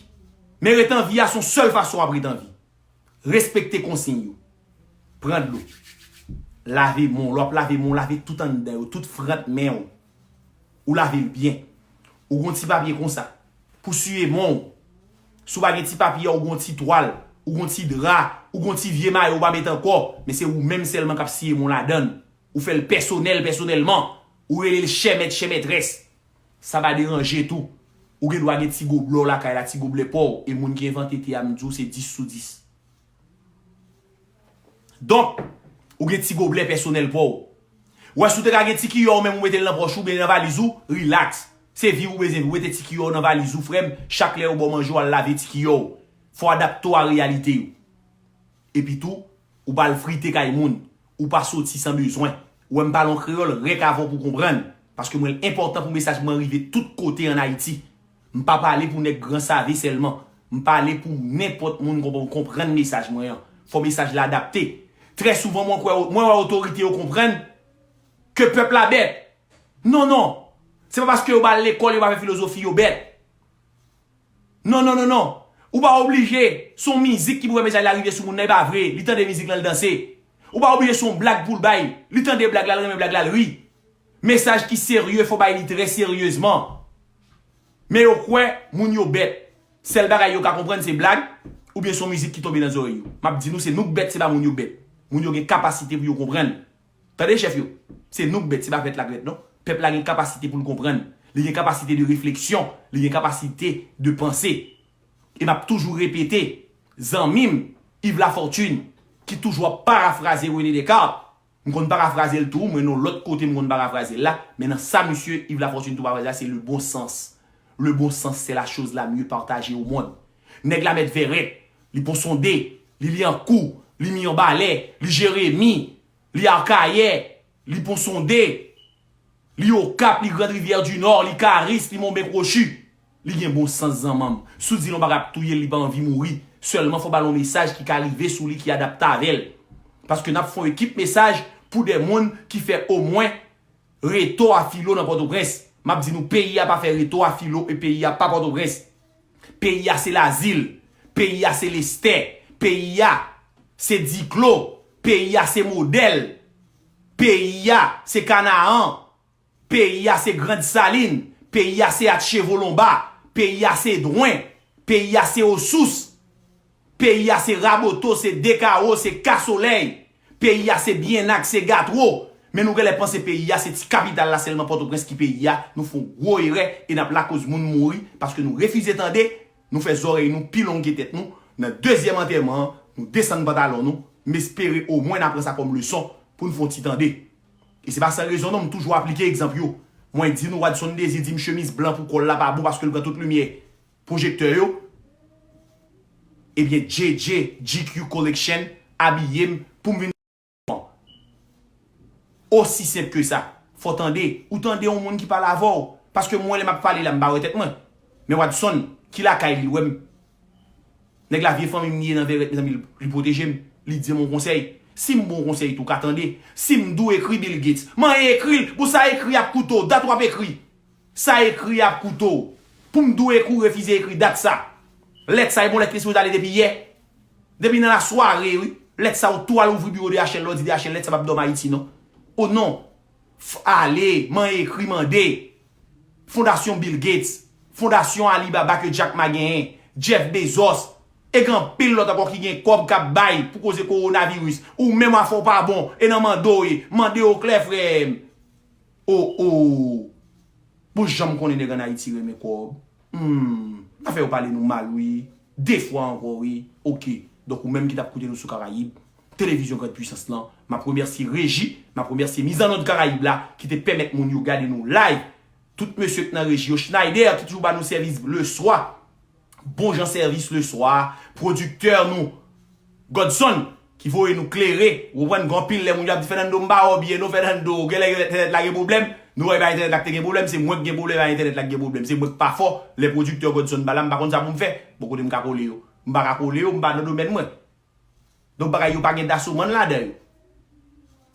Men ret an vi a, se yon sèl fason w ap ret an vi. Respekte konsiy yo. Pran dlo. Lave men w. Lè w ap lave men w, lave tout anndan yo, tout frant men w. Ou lave l byen. Ou gon ti papye konsa pou siye men w. Si w pa gen ti papye a, ou gon ti twal, ou gon ti dra, ou gon ti vye mayo ou pa met ankò, men se ou menm sèlman k ap siye men w ladan l. Ou fè l pèsonèl, pèsonèlman. Ou rele l chè mèt, chè mètrès. Sa pa deranje tou. Ou gen dwa gen ti goblè w lakay la, ti goblè pa w, e moun ki envante te a, m di w, se dis sou dis. Donk, ou gen ti goblè pèsonèl pa w. Wè, si w te ka gen ti kiyò w menm, ou mete l nan pòch ou, oubyen nan valiz ou, rilaks. Se vi w ou bezwen, ou mete ti kiyò w nan valiz ou, frè m, chak lè yo ba w manje, w al lave ti kiyò w. Fò w adapte w a reyalite yo. Epi tou, ou pa al frite kay moun. Ou pa soti san bezwen. Ou wè m pale yon kreyòl rèk avè w pou w konprann. Paske mwen, l enpòtan pou mesaj mwen rive tout kote ann Ayiti. M pa pale pou nèg gran save sèlman. M pale pou nenpòt moun konprann, konprann mesaj mwen an. Fò mesaj la adapte. Trè souvan, mwen kwè, mwen wè otorite yo konprann ke pèp la bèt. Non, non. Se pa paske yo pa al lekòl, yo pa fè filozofi, yo bèt. Non, non, non, non. Ou pa oblije. Se yon mizik ki pou fè mesaj la rive sou moun nan, e pa vre. Li tande mizik lan, l danse. Ou pa oblije se yon blag pou l bay. Li tande blag la, l renmen blag la, l ri. Mesaj ki serye, fò bay li trè seryezman. Men yo kwè moun yo bèt. Sèl bagay yo ka konprann se blag, oubyen se yon mizik ki tonbe nan zòrèy yo. M ap di nou, se nou k bèt, se pa moun yo k bèt. Moun yo gen kapasite pou yo konprann. Tande chèf yo, se nou k bèt, se pa pèp la k bèt non. Pèp la gen kapasite pou l konprann. Li gen kapasite de refleksyon, li gen kapasite de panse. E m ap toujou repete, zanmi m, Yves Lafortune, ki toujou ap parafraze René Descartes, m konn parafraze l tou, mwen nan lòt kote m konn parafraze l la, men nan sa misye Yves Lafortune tou parafraze la, se le bon sens. Le bon sens, c'est la chose la mieux partagée au monde. Nèg la mèt vèrèt, li pon sonde, li Lyankou, li Mibalè, li Jeremi, li Akayè, li pon sonde, li Okap, li Grand Rivière du Nord, li Karis, li Monben Kwochi. Li gen bon sans zanmanm. Si w di l yon bagay ap touye l, li pa anvi mouri. Sèlman fò ba l yon mesaj ki ka rive sou li, ki adapte avè l. Paske n ap fè yon ekip mesaj pou de moun ki fè omwen reto a filo nan Pòtoprens. M ap di nou, peyi a pa fè reto a filo e peyi a pa Pòtoprens. Peyi a se Lazil. Peyi a se Lestè. Peyi a se Diklo. Peyi a se Modèl. Peyi a se Kanaan. Peyi a se Grand Salin, peyi a se Atchevaux-Lombard, peyi a se Drouin, peyi a se Osous, peyi a se Raboto, se Dekawo, se Kasolèy, peyi a se Byenak, se Gatwo. Men nou genlè panse peyi a se ti kapital la sèlman, Pòtoprens ki peyi a. Nou fè yon gwo erè e n ap lakoz moun mouri paske nou refize tande, nou fè zòrèy nou pi long ke tèt nou. Nan dezyèm antèman an, nou desann pantalon nou. M espere omwen n a pran sa kòm leson pou n fè yon ti tande. E se pa san rezon non, m toujou aplike egzanp yo. Mwen di nou Wadson Désir di m chemiz blan pou kò l la pa bon paske l pran tout limyè pwojektè yo. Ebyen, J J G Q Collection abiye m pou m vin. Osi senp ke sa. Fò tande. Ou tande yon moun ki pale avè w. Paske mwen, lè m ap pale la, m pa wè tèt mwen. Men Wadson, ki lakay li, l wè m. Nèg la vye fanmi m li ye nan Vèrèt, mezanmi, li pwoteje m. Li di m yon konsèy. Si m ba w konsèy tou, ka tande. Si m di w ekri Bill Gates, man ekri l. Pou sa ekri ap koute w, dat w ap ekri. Sa ekri ap koute w. Pou m di w ekri, w refize ekri dat sa. Lèt sa, e bon lèt ki te sipoze ale depi yè. Depi nan lasware, wi. Lèt sa, ou tou al ouvri biwo D H L la, w di D H L, lèt sa p ap dòm Ayiti, non. O non. F-, ale, man ekri, mande. Fondasyon Bill Gates, fondasyon Alibaba ke Jack Ma genyen, Jeff Bezos, e gen anpil lòt ankò ki gen kòb k ap bay pou koze kowonaviris. Ou menm afè w pa bon, e nan mande w ye, mande yo klè, frè m. O, o. Bon, jan m konnen nèg ann Ayiti renmen kòb. Hmm, afè yo pale nou mal, wi. De fwa ankò, wi. Oke. Donk, ou menm ki t ap koute nou sou Karayib, Televizyon Grand Puissance lan, m ap remèsye reji, m ap remèsye mizannòd Karayib la, ki te pèmèt moun yo gade nou live. Tout mesye k nan reji yo, Schneider, ki toujou ba nou sèvis leswa. Bon jan sèvis leswa. Pwodiktè nou, Godson, ki voye nou klere. Ou konprann, gen anpil lè moun yo ap di, Fernando, m pa wè w byen non, Fernando, genlè entènèt la gen pwoblèm. Nou wè, e pa entènèt la k te gen pwoblèm, se mwen k gen pwoblèm, e pa entènèt la k gen pwoblèm. Se mwen k pa fò. Lè pwodiktè Godson pa la, m pa konn sa pou m fè. Bon, kote m ka kole yo? M pa ka kole yo, m pa nan domèn mwen. Donk, bagay yo pa gen dasomann ladan yo.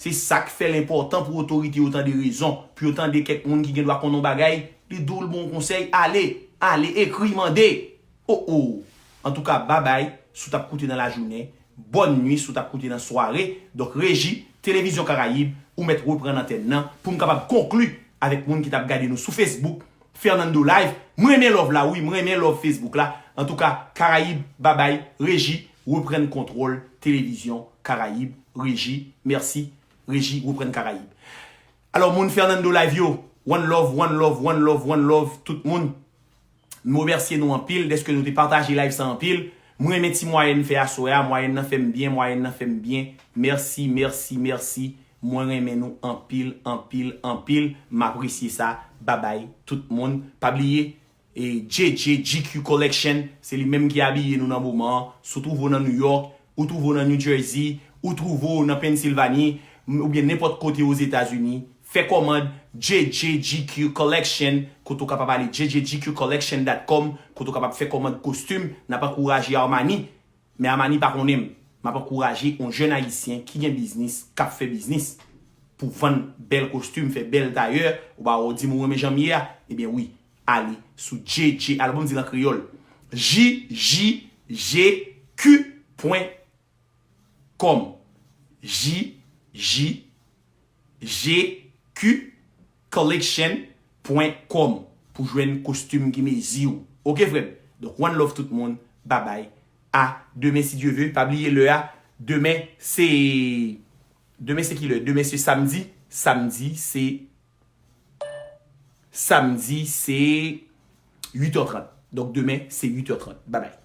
Se sa k fè l enpòtan pou otorite yo tande rezon, pou yo tande kèk moun ki gen dwa konn yon bagay, li di w l ba w yon konsèy, ale, ale, ekri, mande. O, o. Antouka, babay, si w t ap koute nan lajounen, bòn nwi, si w t ap koute nan sware. Donk, reji, Televizyon Karayib, ou mèt reprann antèn nan pou m kapab konkli avèk moun ki t ap gade nou sou Facebook, Fernando Live. Mwen renmen love la, wi, mwen renmen love Facebook la. Antouka, Karayib, babay, reji, reprann kontwòl Televizyon Karayib, reji, mèsi, reji, reprann Karayib. Alò, moun Fernando Live yo, one love, one love, one love, one love, tout moun. M remèsye nou anpil dèske nou te pataje live sa anpil. Mwen renmen ti mwayèn m fè aswè a, mwayèn nan fè m byen, mwayèn nan fè m byen. Mèsi, mèsi, mèsi. Mwen renmen nou anpil, anpil, anpil. M apresye sa. Babay, tout moun. Pa bliye, e J J G Q Collection, se li menm ki abiye nou nan moman an. Si w twouve w nan New York, ou twouve w nan New Jersey, ou twouve w nan Pennsylvanie, m-, oubyen nenpòt kote Ozetazini, fè kòmand J J G Q Collection, kote w kapab ale J J G Q collection dot com, kote w kapab fè kòmand kostim, n ap ankouraje Armani. Men Armani pa konnen m. M ap ankouraje yon jèn ayisyen ki gen biznis, k ap fè biznis. Pou vann bèl kostim, fè bèl tayè, ou pa wè w di m ou renmen jan m ye a? Ebyen wi, ale sou J J, alò ban m di l an kreyòl, J J G Q pwen com. J J G Q collection pwen com pou jwenn kostim ki mezi w. Oke, frè m? Donk, one love tout moun. Babay. A demen, si Dye ve. Pa bliye lè a. Demen, se, demen, se ki lè? Demen, se samdi. Samdi, se, samdi, se uit è trant. Donk, demen, se uit è trant. Babay.